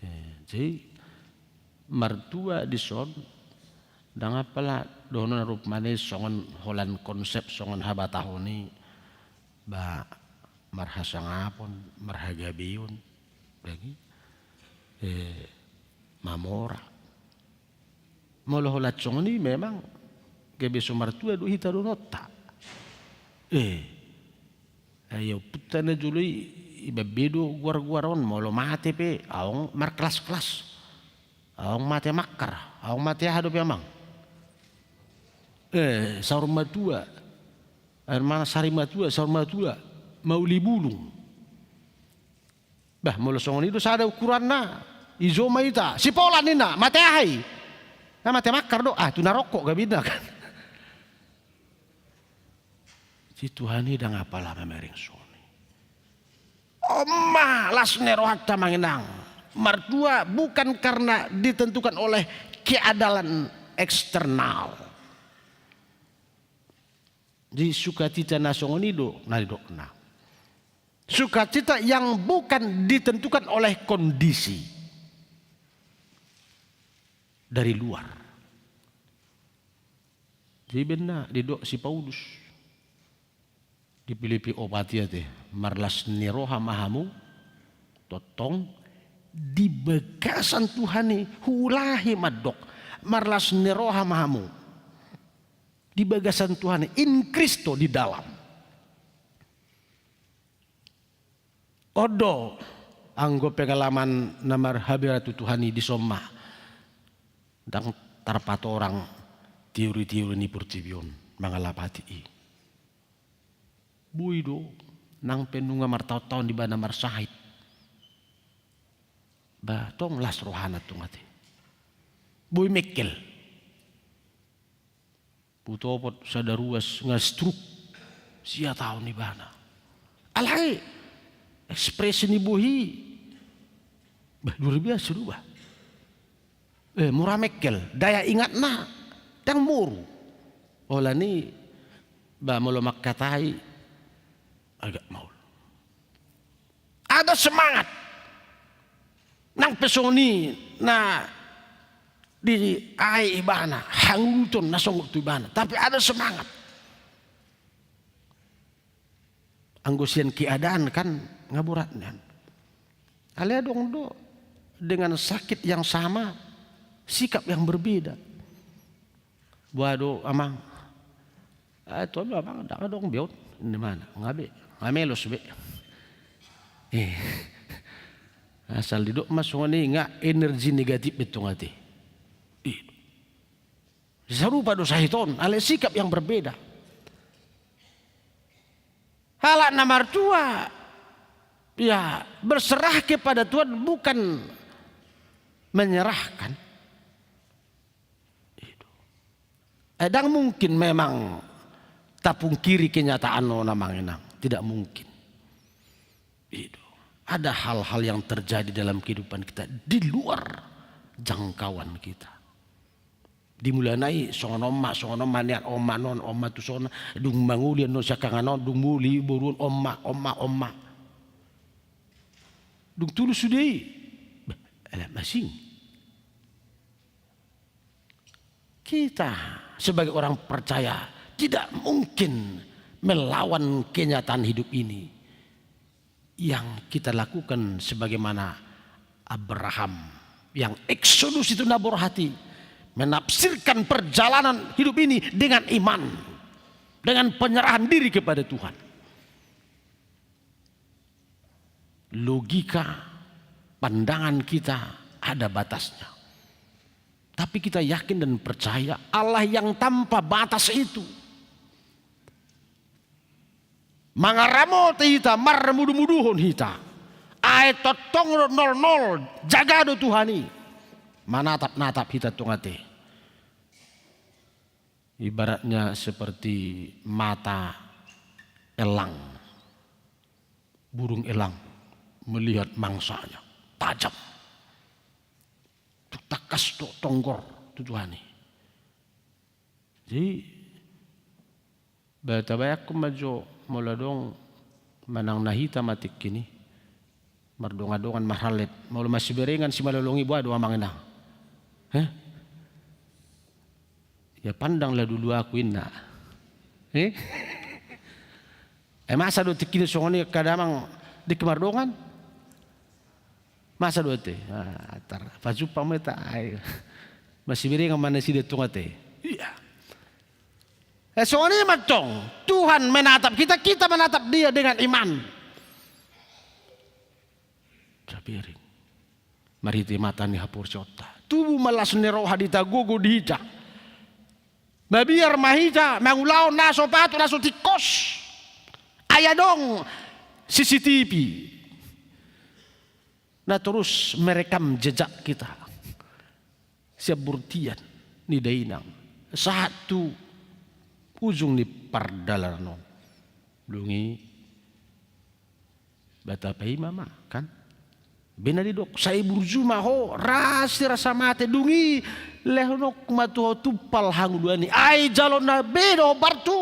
Eh, jadi martua dison ndang apala dohonon rupani songon holan konsep songon habatahon i, ba marhasangapon, marhagabeon, lagi, eh, mamora. Molo holan songon i memang gabe so martua do hita dohononta. Eh, ai ompunta na jolo i, iba be do goar-goar on, molo mate pe aong markelas-kelas. Aong mate mangkar, aong mate aha dope amang? Eh, saur matua. Air mana sari matua, saur matua. Mauli bulung. Bah, molo songon i do sada ukuranna. Ijo ma hita, sipolan ninna, mate aha i? Na mate mangkar do, ah, tu na rongkok gabe inna kan. Si Tuhan i ndang apala mamereng songon i. On ma las ni rohanta amang inang. Martua bukan karena ditentukan oleh keadaan eksternal. Di sukacita na songon i do na nidokna. Sukacita yang bukan ditentukan oleh kondisi dari luar. Jadi bahenna didok si Paulus di Pilipi opat i ate, marlas ni roha ma hamu, tongtong di bagasan Tuhan i, huulahi mandok, marlas ni roha ma hamu di bagasan Tuhan i, in Cristo di dalam. On do anggo pengalaman na marhabiara tu Tuhan i dison ma. Ndang tarpatorang teori-teori ni portibi on mangalapati i. Boi do nang pe nunga martaon-taon ibana marsahit. Ba tong las rohana tong ate. Boi mengkel. Hutopot sada ruas nga stroke. Sia taon ibana. Alai ekspresi ni bohi, bah, luar biasa do bah. Eh, mura mengkel, daya ingatna ndang moru. Holan i, bah, molo mangkatai agak maol. Ada semangat. Nang pe songon i na diae ibana, hanguruton na songon tu ibana, tapi ada semangat. Anggo sian keadaan kan nga borat nian. Alai adong do dengan sakit yang sama, sikap yang berbeda. Boha do amang? Ah, tu amang ndang adong be on. Di mana? Nga be, nga melos be. Eh. Asal didok ma songon i nga energi negatif be tong ate. Ih. Sarupa do sahit on, alai sikap yang berbeda. Halak na martua, ya, berserah kepada Tuhan bukan menyerahkan. Itu. Eh, ndang mungkin memang tapungkiri kenyataan on amang inang, tidak mungkin. Itu. Ada hal-hal yang terjadi dalam kehidupan kita di luar jangkauan kita. Di mulana i songon on ma, songon on ma nian, on ma non, on ma tuson, dung mangoli annon siangkangan on, dung moli boru on, on ma, on ma, on ma. Dung tulus sude i, bah, ala masing. Kita sebagai orang percaya tidak mungkin melawan kenyataan hidup ini. Yang kita lakukan sebagaimana Abraham yang eksodus itu, na borhat i, menafsirkan perjalanan hidup ini dengan iman, dengan penyerahan diri kepada Tuhan. logika, pandangan kita ada batasnya. Tapi kita yakin dan percaya Allah yang tanpa batas itu mangaramoti hita, marmudu-muduhon hita. Ai tongtong do nol nol, jaga do Tuhan i manatap-natap hita tung ate. Ibaratnya seperti mata elang, burung elang melihat mangsanya, tajam. Tung tangkas do tonggor tu Tuhan i. Jadi, ba tabayangkon ma jo molo adong manang na hita ma tingki i mardongan-dongan marhallet, molo masiberengan simalolong i, boha do amang inang? Heh? Ya pandanglah dulu aku, inna. Eh? Eh, masa do tingki i songon i angka damang tingki mardongan? Masa do ate? Ah, tar pajumpa ma hita, ai masiberengan ma nasida tung ate. Iya. Eh, songon i ma tong, Tuhan menatap kita, kita menatap Dia dengan iman. Tabereng marhite mata ni haporseaonta. Tubu ma las ni roha di hita, gogo di hita. Mabiar ma hita mangulahon na so patut, na so tingkos. Ai adong C C T V na torus merekam jejak kita sian bortian ni dainang sahat tu ujung ni pardalanan on. Dung i ba tapaima ma, kan? Bena didok, sai burju ma ho, ras di rasa mate, dung i lehononku ma tu ho tumpal hangoluan i, ai jalo na be do hombar tu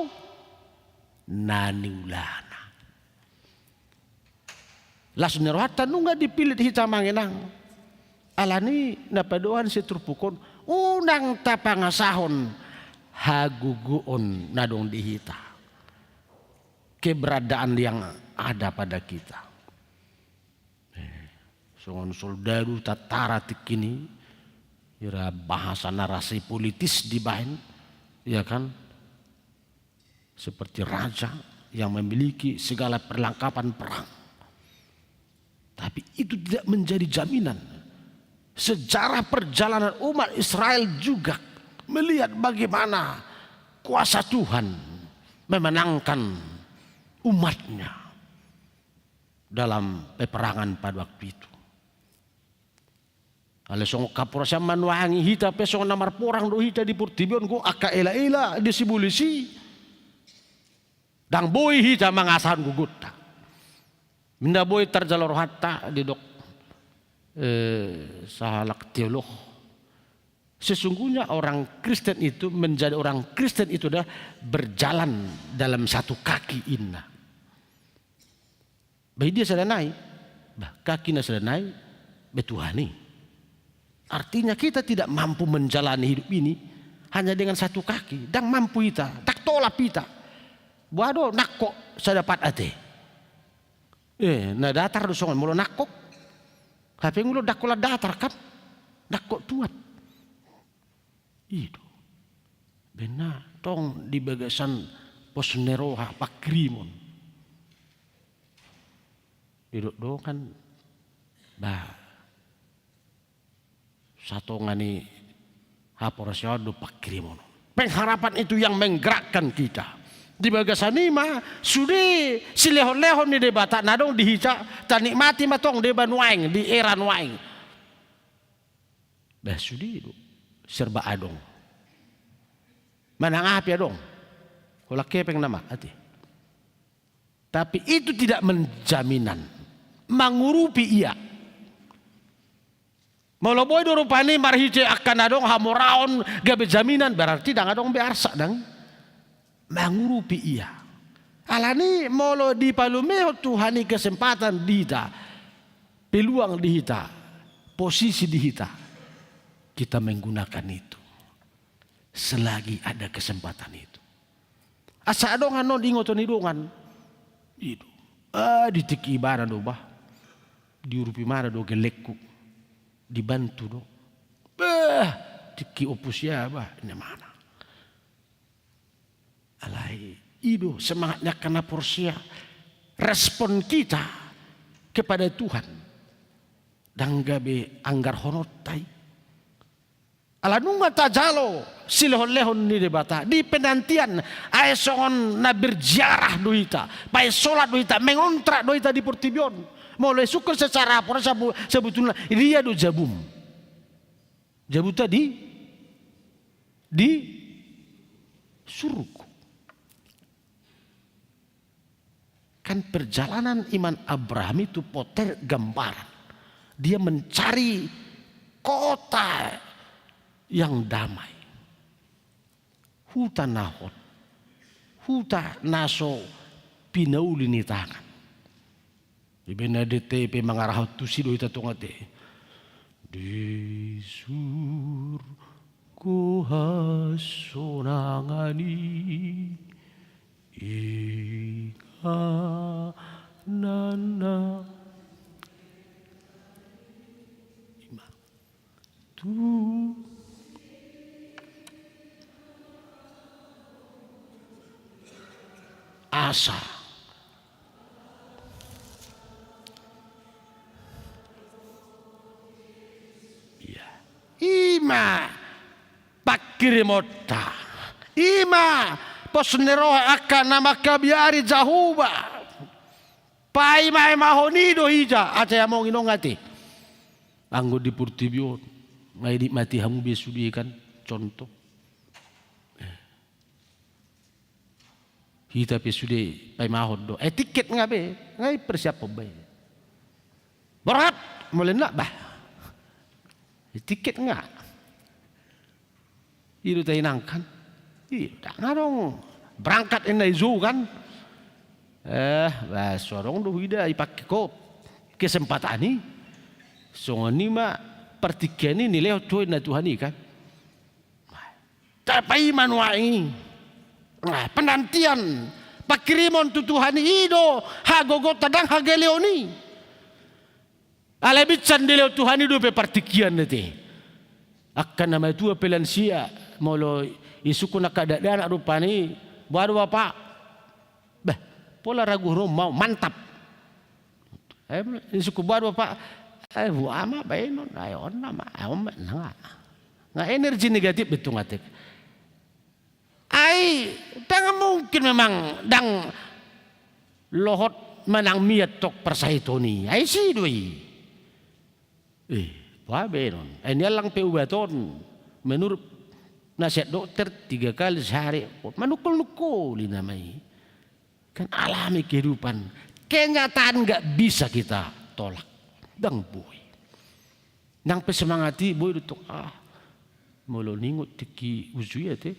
na niulana. Las ni rohanta nunga dipillit hita amang inang. Alani na padohan sian turpuk on, unang tapangasahon hagogoon na adong di hita, keberadaan yang ada pada kita. Eh, songon soldadu tantara tingki i, ira bahasa narasi politis dibahen, ya kan? Seperti raja yang memiliki segala perlengkapan perang. Tapi itu tidak menjadi jaminan. Sejarah perjalanan umat Israel juga melihat bagaimana kuasa Tuhan memenangkan umat-Nya dalam peperangan pada waktu itu. Alai songon haporseaon ma nuaeng i, hita pe songon na marporang do hita di portibi on, gok angka elaela di sibolis i. Ndang boi hita mangasahon gogonta. Ndang boi tarjalo rohanta, didok, eh, sahalak teolog. Sesungguhnya orang Kristen itu, menjadi orang Kristen itu adalah berjalan dalam satu kaki, inna. Bah, dia sada nai. Bah, kaki na sada nai, bah, Tuhan i. Artinya kita tidak mampu menjalani hidup ini hanya dengan satu kaki. Ndang mampu hita, ndang tolap hita. Boha do nangkok sada pat ate? Eh, na datar do songon molo nangkok. Hape molo ndang holan datar kan? Nangkok tuat. I do. Baen na tong di bagasan pos ni roha, pangkirimon. Didok dongan, bah, satonga ni haporseaon do pangkirimon. Pengharapan itu yang menggerakkan kita. Di bagasan i ma sude silehon-lehon ni Debata na adong di hita, tanikmati ma tong deba nuaeng, di era nuaeng. Bah, sude do, serba adong. Manang aha pe adong. Holan hepeng nama ate. Tapi itu tidak menjaminan, mangurupi ia. Molo boi do rupani marhite angka na adong hamoraon gabe jaminan, berarti ndang adong be arsak, ndang. Mangurupi ia. Alani molo dipalumehon Tuhan i kesempatan di hita, peluang di hita, posisi di hita, kita menggunakan itu selagi ada kesempatan itu. Asa adong annon diingoton ni dongan. I do. Ah, di tingki ibana do bah. Diurupi ibana do gellengku. Dibantu do. Bah, tingki ompus ia bah, ini mana. Alai i do semangat ni angka na porsea. Respon kita kepada Tuhan. Ndang gabe anggarhononta i. Ala nunga tajalo silehonlehon ni Debata di penantian, ai songon na berziarah do hita, painsolat do hita, mengontrak do hita di portibi on. Molo isungkun secara aporan, sabu-, sebetulna dia do jabum. Jabuta di, di surgo. Kan perjalanan iman Abraham itu potret gambaran. Dia mencari kota yang damai. Huta na hot. Huta na so pinauli ni tangan. Ibaen na D T P mangarahon tusi do hita tonga te. Di surgo hasonangan i, inganan na. Ima. Tu. Asa. Ia. Ima pangkirimonta. Ima pos ni roha angka na mangkabiari Jahowa. Paimaimahon i do hita, asa amang inong ate. Anggo di portibi on, nga dinikmati hamu be sude kan, contoh. Hita pe sude paimahon do. Eh, tiket nga be, nga i persiaphon be. Borhat, mauliate bah. Eh, tiket nga. I do tainangkan. I do, ndang adong. Berangkat ninna i jo kan. Eh, bah, so adong do huida ipake ho kesempatan i. Songon i ma partingkian i nilehon tu ho ninna Tuhan i kan. Tapaima nuaeng i. Nah, penantian, pangkirimon tu Tuhan i, i do hagogoonta ndang hagaleon i. Alai binsan dilehon Tuhan i dope partingkian i ate. Angka na matua pe lansia, molo isungkun angka dakdanak rupani, boha do Bapak? Bah, pola ragu ro mau, mantap. Eh, isungkun boha do Bapak? Eh, boha ma baenon, ai on nama, ai on ma, nga. Nga energi negatif be tonga te. Ai, ndang mungkin memang ndang lohot manang mian tong parsahiton i. Ai si do i. Eh, boha baenon. Ai niallang pe ubat on. Menurut nasihat dokter, tiga kali sehari. Manungkul-nungkul i nama i. Kan alami kehidupan. Kenyataan nggak bisa kita tolak. Ndang boi. Nang pe semangat i boi do tong, ah. Molo ningot tingki uju i ate.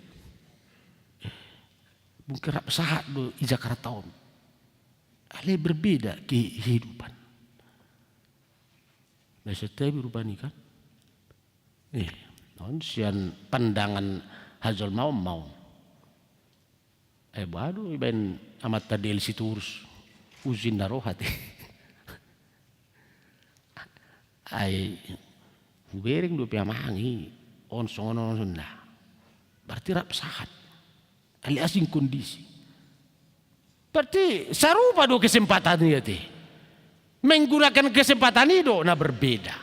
Mungkin rap sahat do i Jakarta on. Alai berbeda kehidupan. Biasa tabi rupani kan. Eh, on sian pandangan hajolmaon ma on. Eh, boha do ibaen amanta D L Sitorus, uju ninna roha te. Ai hubereng dope amang i, on songon on ninna. Berarti rap sahat. Alai asing kondisi. Berarti sarupa do kesempatan i ate. Menggunakan kesempatan i do na berbeda.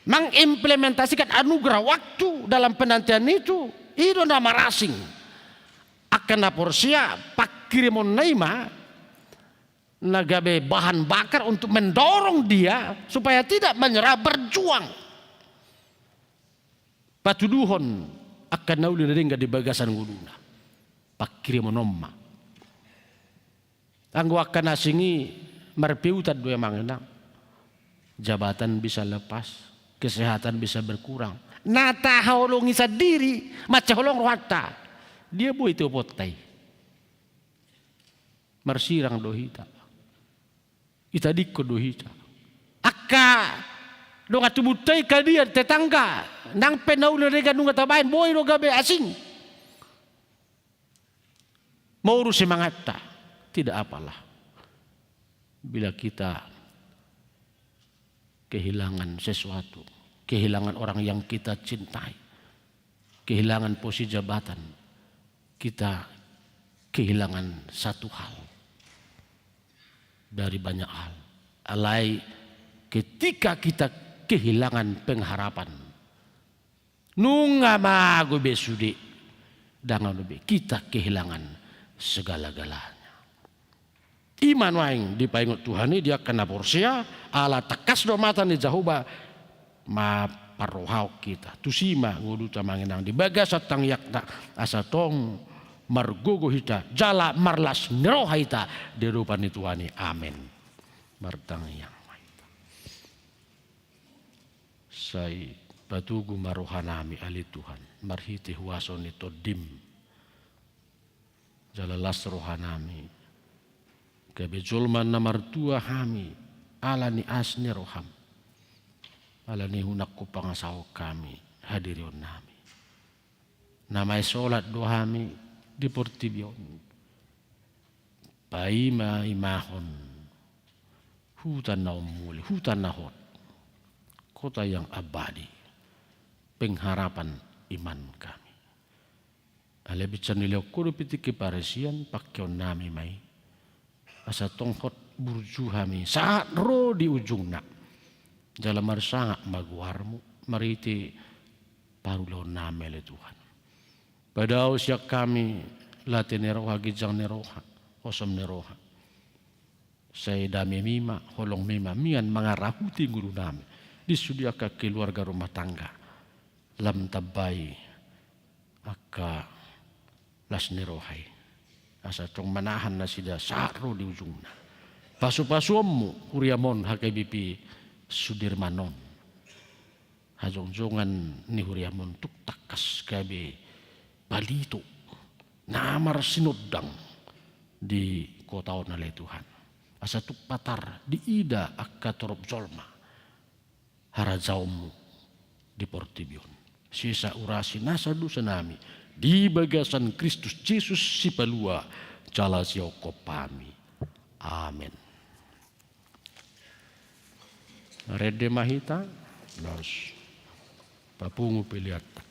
Mengimplementasikan anugerah waktu dalam penantian itu, i do na marasing. Angka na porsea, pangkirimonna i ma na gabe bahan bakar untuk mendorong dia supaya tidak menyerah, berjuang. Patuduhon angka na uli na denggan di bagasan ngoluna. Pangkirimon on ma. Anggo angka na asing i marpeutan do amang inang. Jabatan bisa lepas, kesehatan bisa berkurang. Na tahaholongi sandiri, mansai holong rohanta. Dia boi tu oponta i. Marsirang do hita. Itadingkon do hita. Angka dongan tubunta i, hadian, tetangga, nang pe na uli na denggan nunga tabaen, boi do gabe asing. Maurus semangatta, tidak apalah. Bila kita kehilangan sesuatu, kehilangan orang yang kita cintai, kehilangan posisi jabatan, kita kehilangan satu hal. dari banyak hal. Alai ketika kita kehilangan pengharapan, nunga mago be sude, ndang adong be, kita kehilangan segala-galanya. I ma nuaeng dipaingot Tuhan i di angka na porsea, ala tangkas do mata ni Jahowa mamparrohahon hita. Tusi ma ngoluta amang inang di bagasan tangiangta, asa tong margogo hita jala marlas ni roha hita di adopan ni Tuhan i. Amen. Martangiang ma hita. Sai patogu ma rohanami ale Tuhan, marhite huaso ni Tondim. Jala las rohanami, gabe jolma na martua hami, ala ni asi ni roham, ala ni unang hupangasahon hami hadirionnami. Na maisolat do hami di portibi on, paima-imahon huta na ummuli, huta na hot, kota yang abadi, pengharapan iman kami. Alai binsan dilehon Ho dope tingki parisian, pangkeonnami ma i, asa tong hot burju hami sahat ro di ujungna. Jala marsangap ma goarmu marhite parulaonnami ale Tuhan. Padao sian hami late ni roha, ginjang ni roha, osom ni roha. Sai damemi ma, holongmi ma mian mangarahuti ngolunami di sude angka keluarga rumah tangga. Lam tambai angka las ni roha i, asa tong manahan nasida sahat ro di ujungna. Pasu-pasuonmu huriam on H K B P Sudirman on. Hajongjongan ni huriam on tuk tangkas gabe palito na marsinondang di kota on ale Tuhan. Asa tuk patar diida angka torop jolma harajaonmu di portibi on. Sesa urasi nasa dosanami di bagasan Kristus Jesus Sipalua jala Sihophop hami. Amen. Rende ma hita, laos papungu peleanta.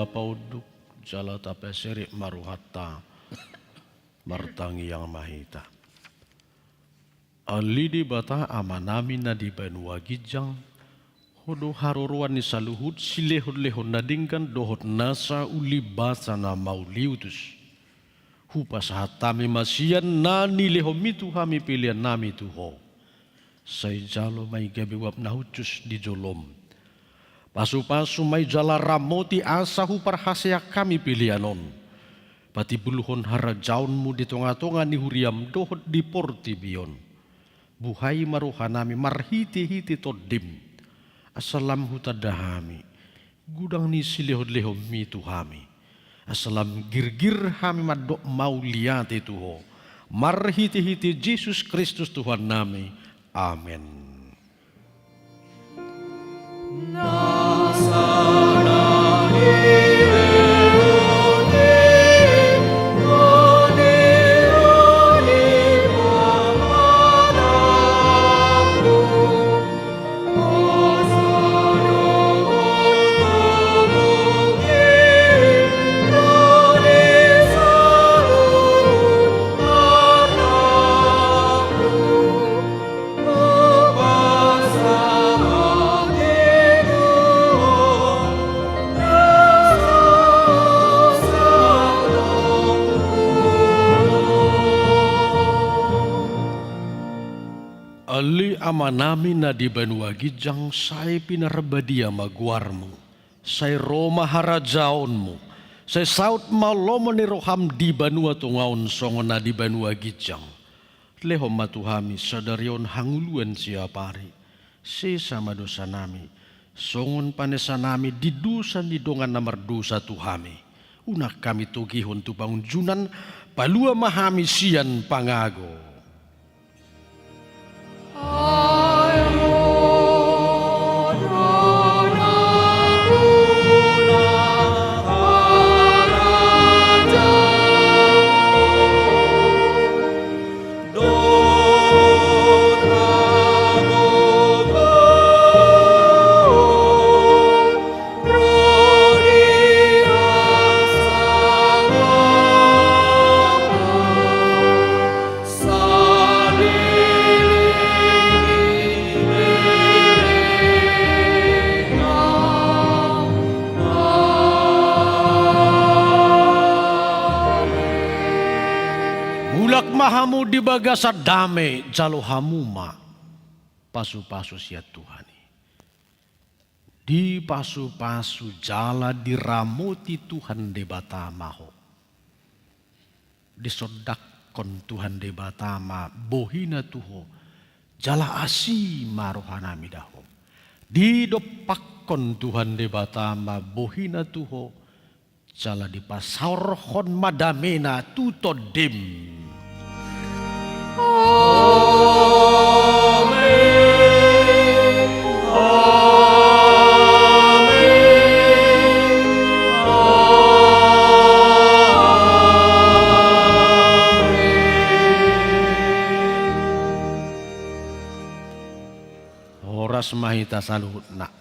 Tapaunduk jala tapasirip ma rohanta. Martangiang ma hita. Ale Debata Amanami na di banua ginjang, Ho do haroroan ni saluhut silehonlehon na denggan dohot nasa ulimbasa na mauliutus. Hupasahat hami ma sian na nilehonMi tu hami peleannami tu Ho. Sai jalo ma i gabe uap na hushus di jolom. Pasupasu ma i jala ramoti asa huparhaseang hami pelean on. Patimbulhon harajaonMu di tongatonga ni huriaM dohot di portibi on. Buhai ma rohanami marhitehite TondiM. Asa lam hutanda hami godang ni silehonlehonMi tu hami. Asa lam girgir hami mandok mauliate tu Ho. Marhitehite Jesus Kristus Tuhannami. Amen. Ale Amanami na di banua ginjang, sai pinarbadia ma goarMu. Sai ro ma harajaonMu. Sai saut ma lomo ni rohaM di banua tonga on songon na di banua ginjang. Lehon ma tu hami sadari on hangoluan siapari. Sesa ma dosanami, songon panesanami di dosa ni dongan na mardosa tu hami. Unang hami togihon tu pangunjunan, palua ma hami sian pangago. Mulak ma hamu di bagasan dame, jalo hamu ma pasupasu sian Tuhan i. Dipasupasu jala diramoti Tuhan Debata ma ho. Disondanghon Tuhan Debata ma bohiNa tu ho, jala asi ma rohanami da ho. Didompakhon Tuhan Debata ma bohiNa tu ho, jala dipasaorhon ma dameNa tu tondim. Amen. Amen. Amen. Horas ma hita saluhutna.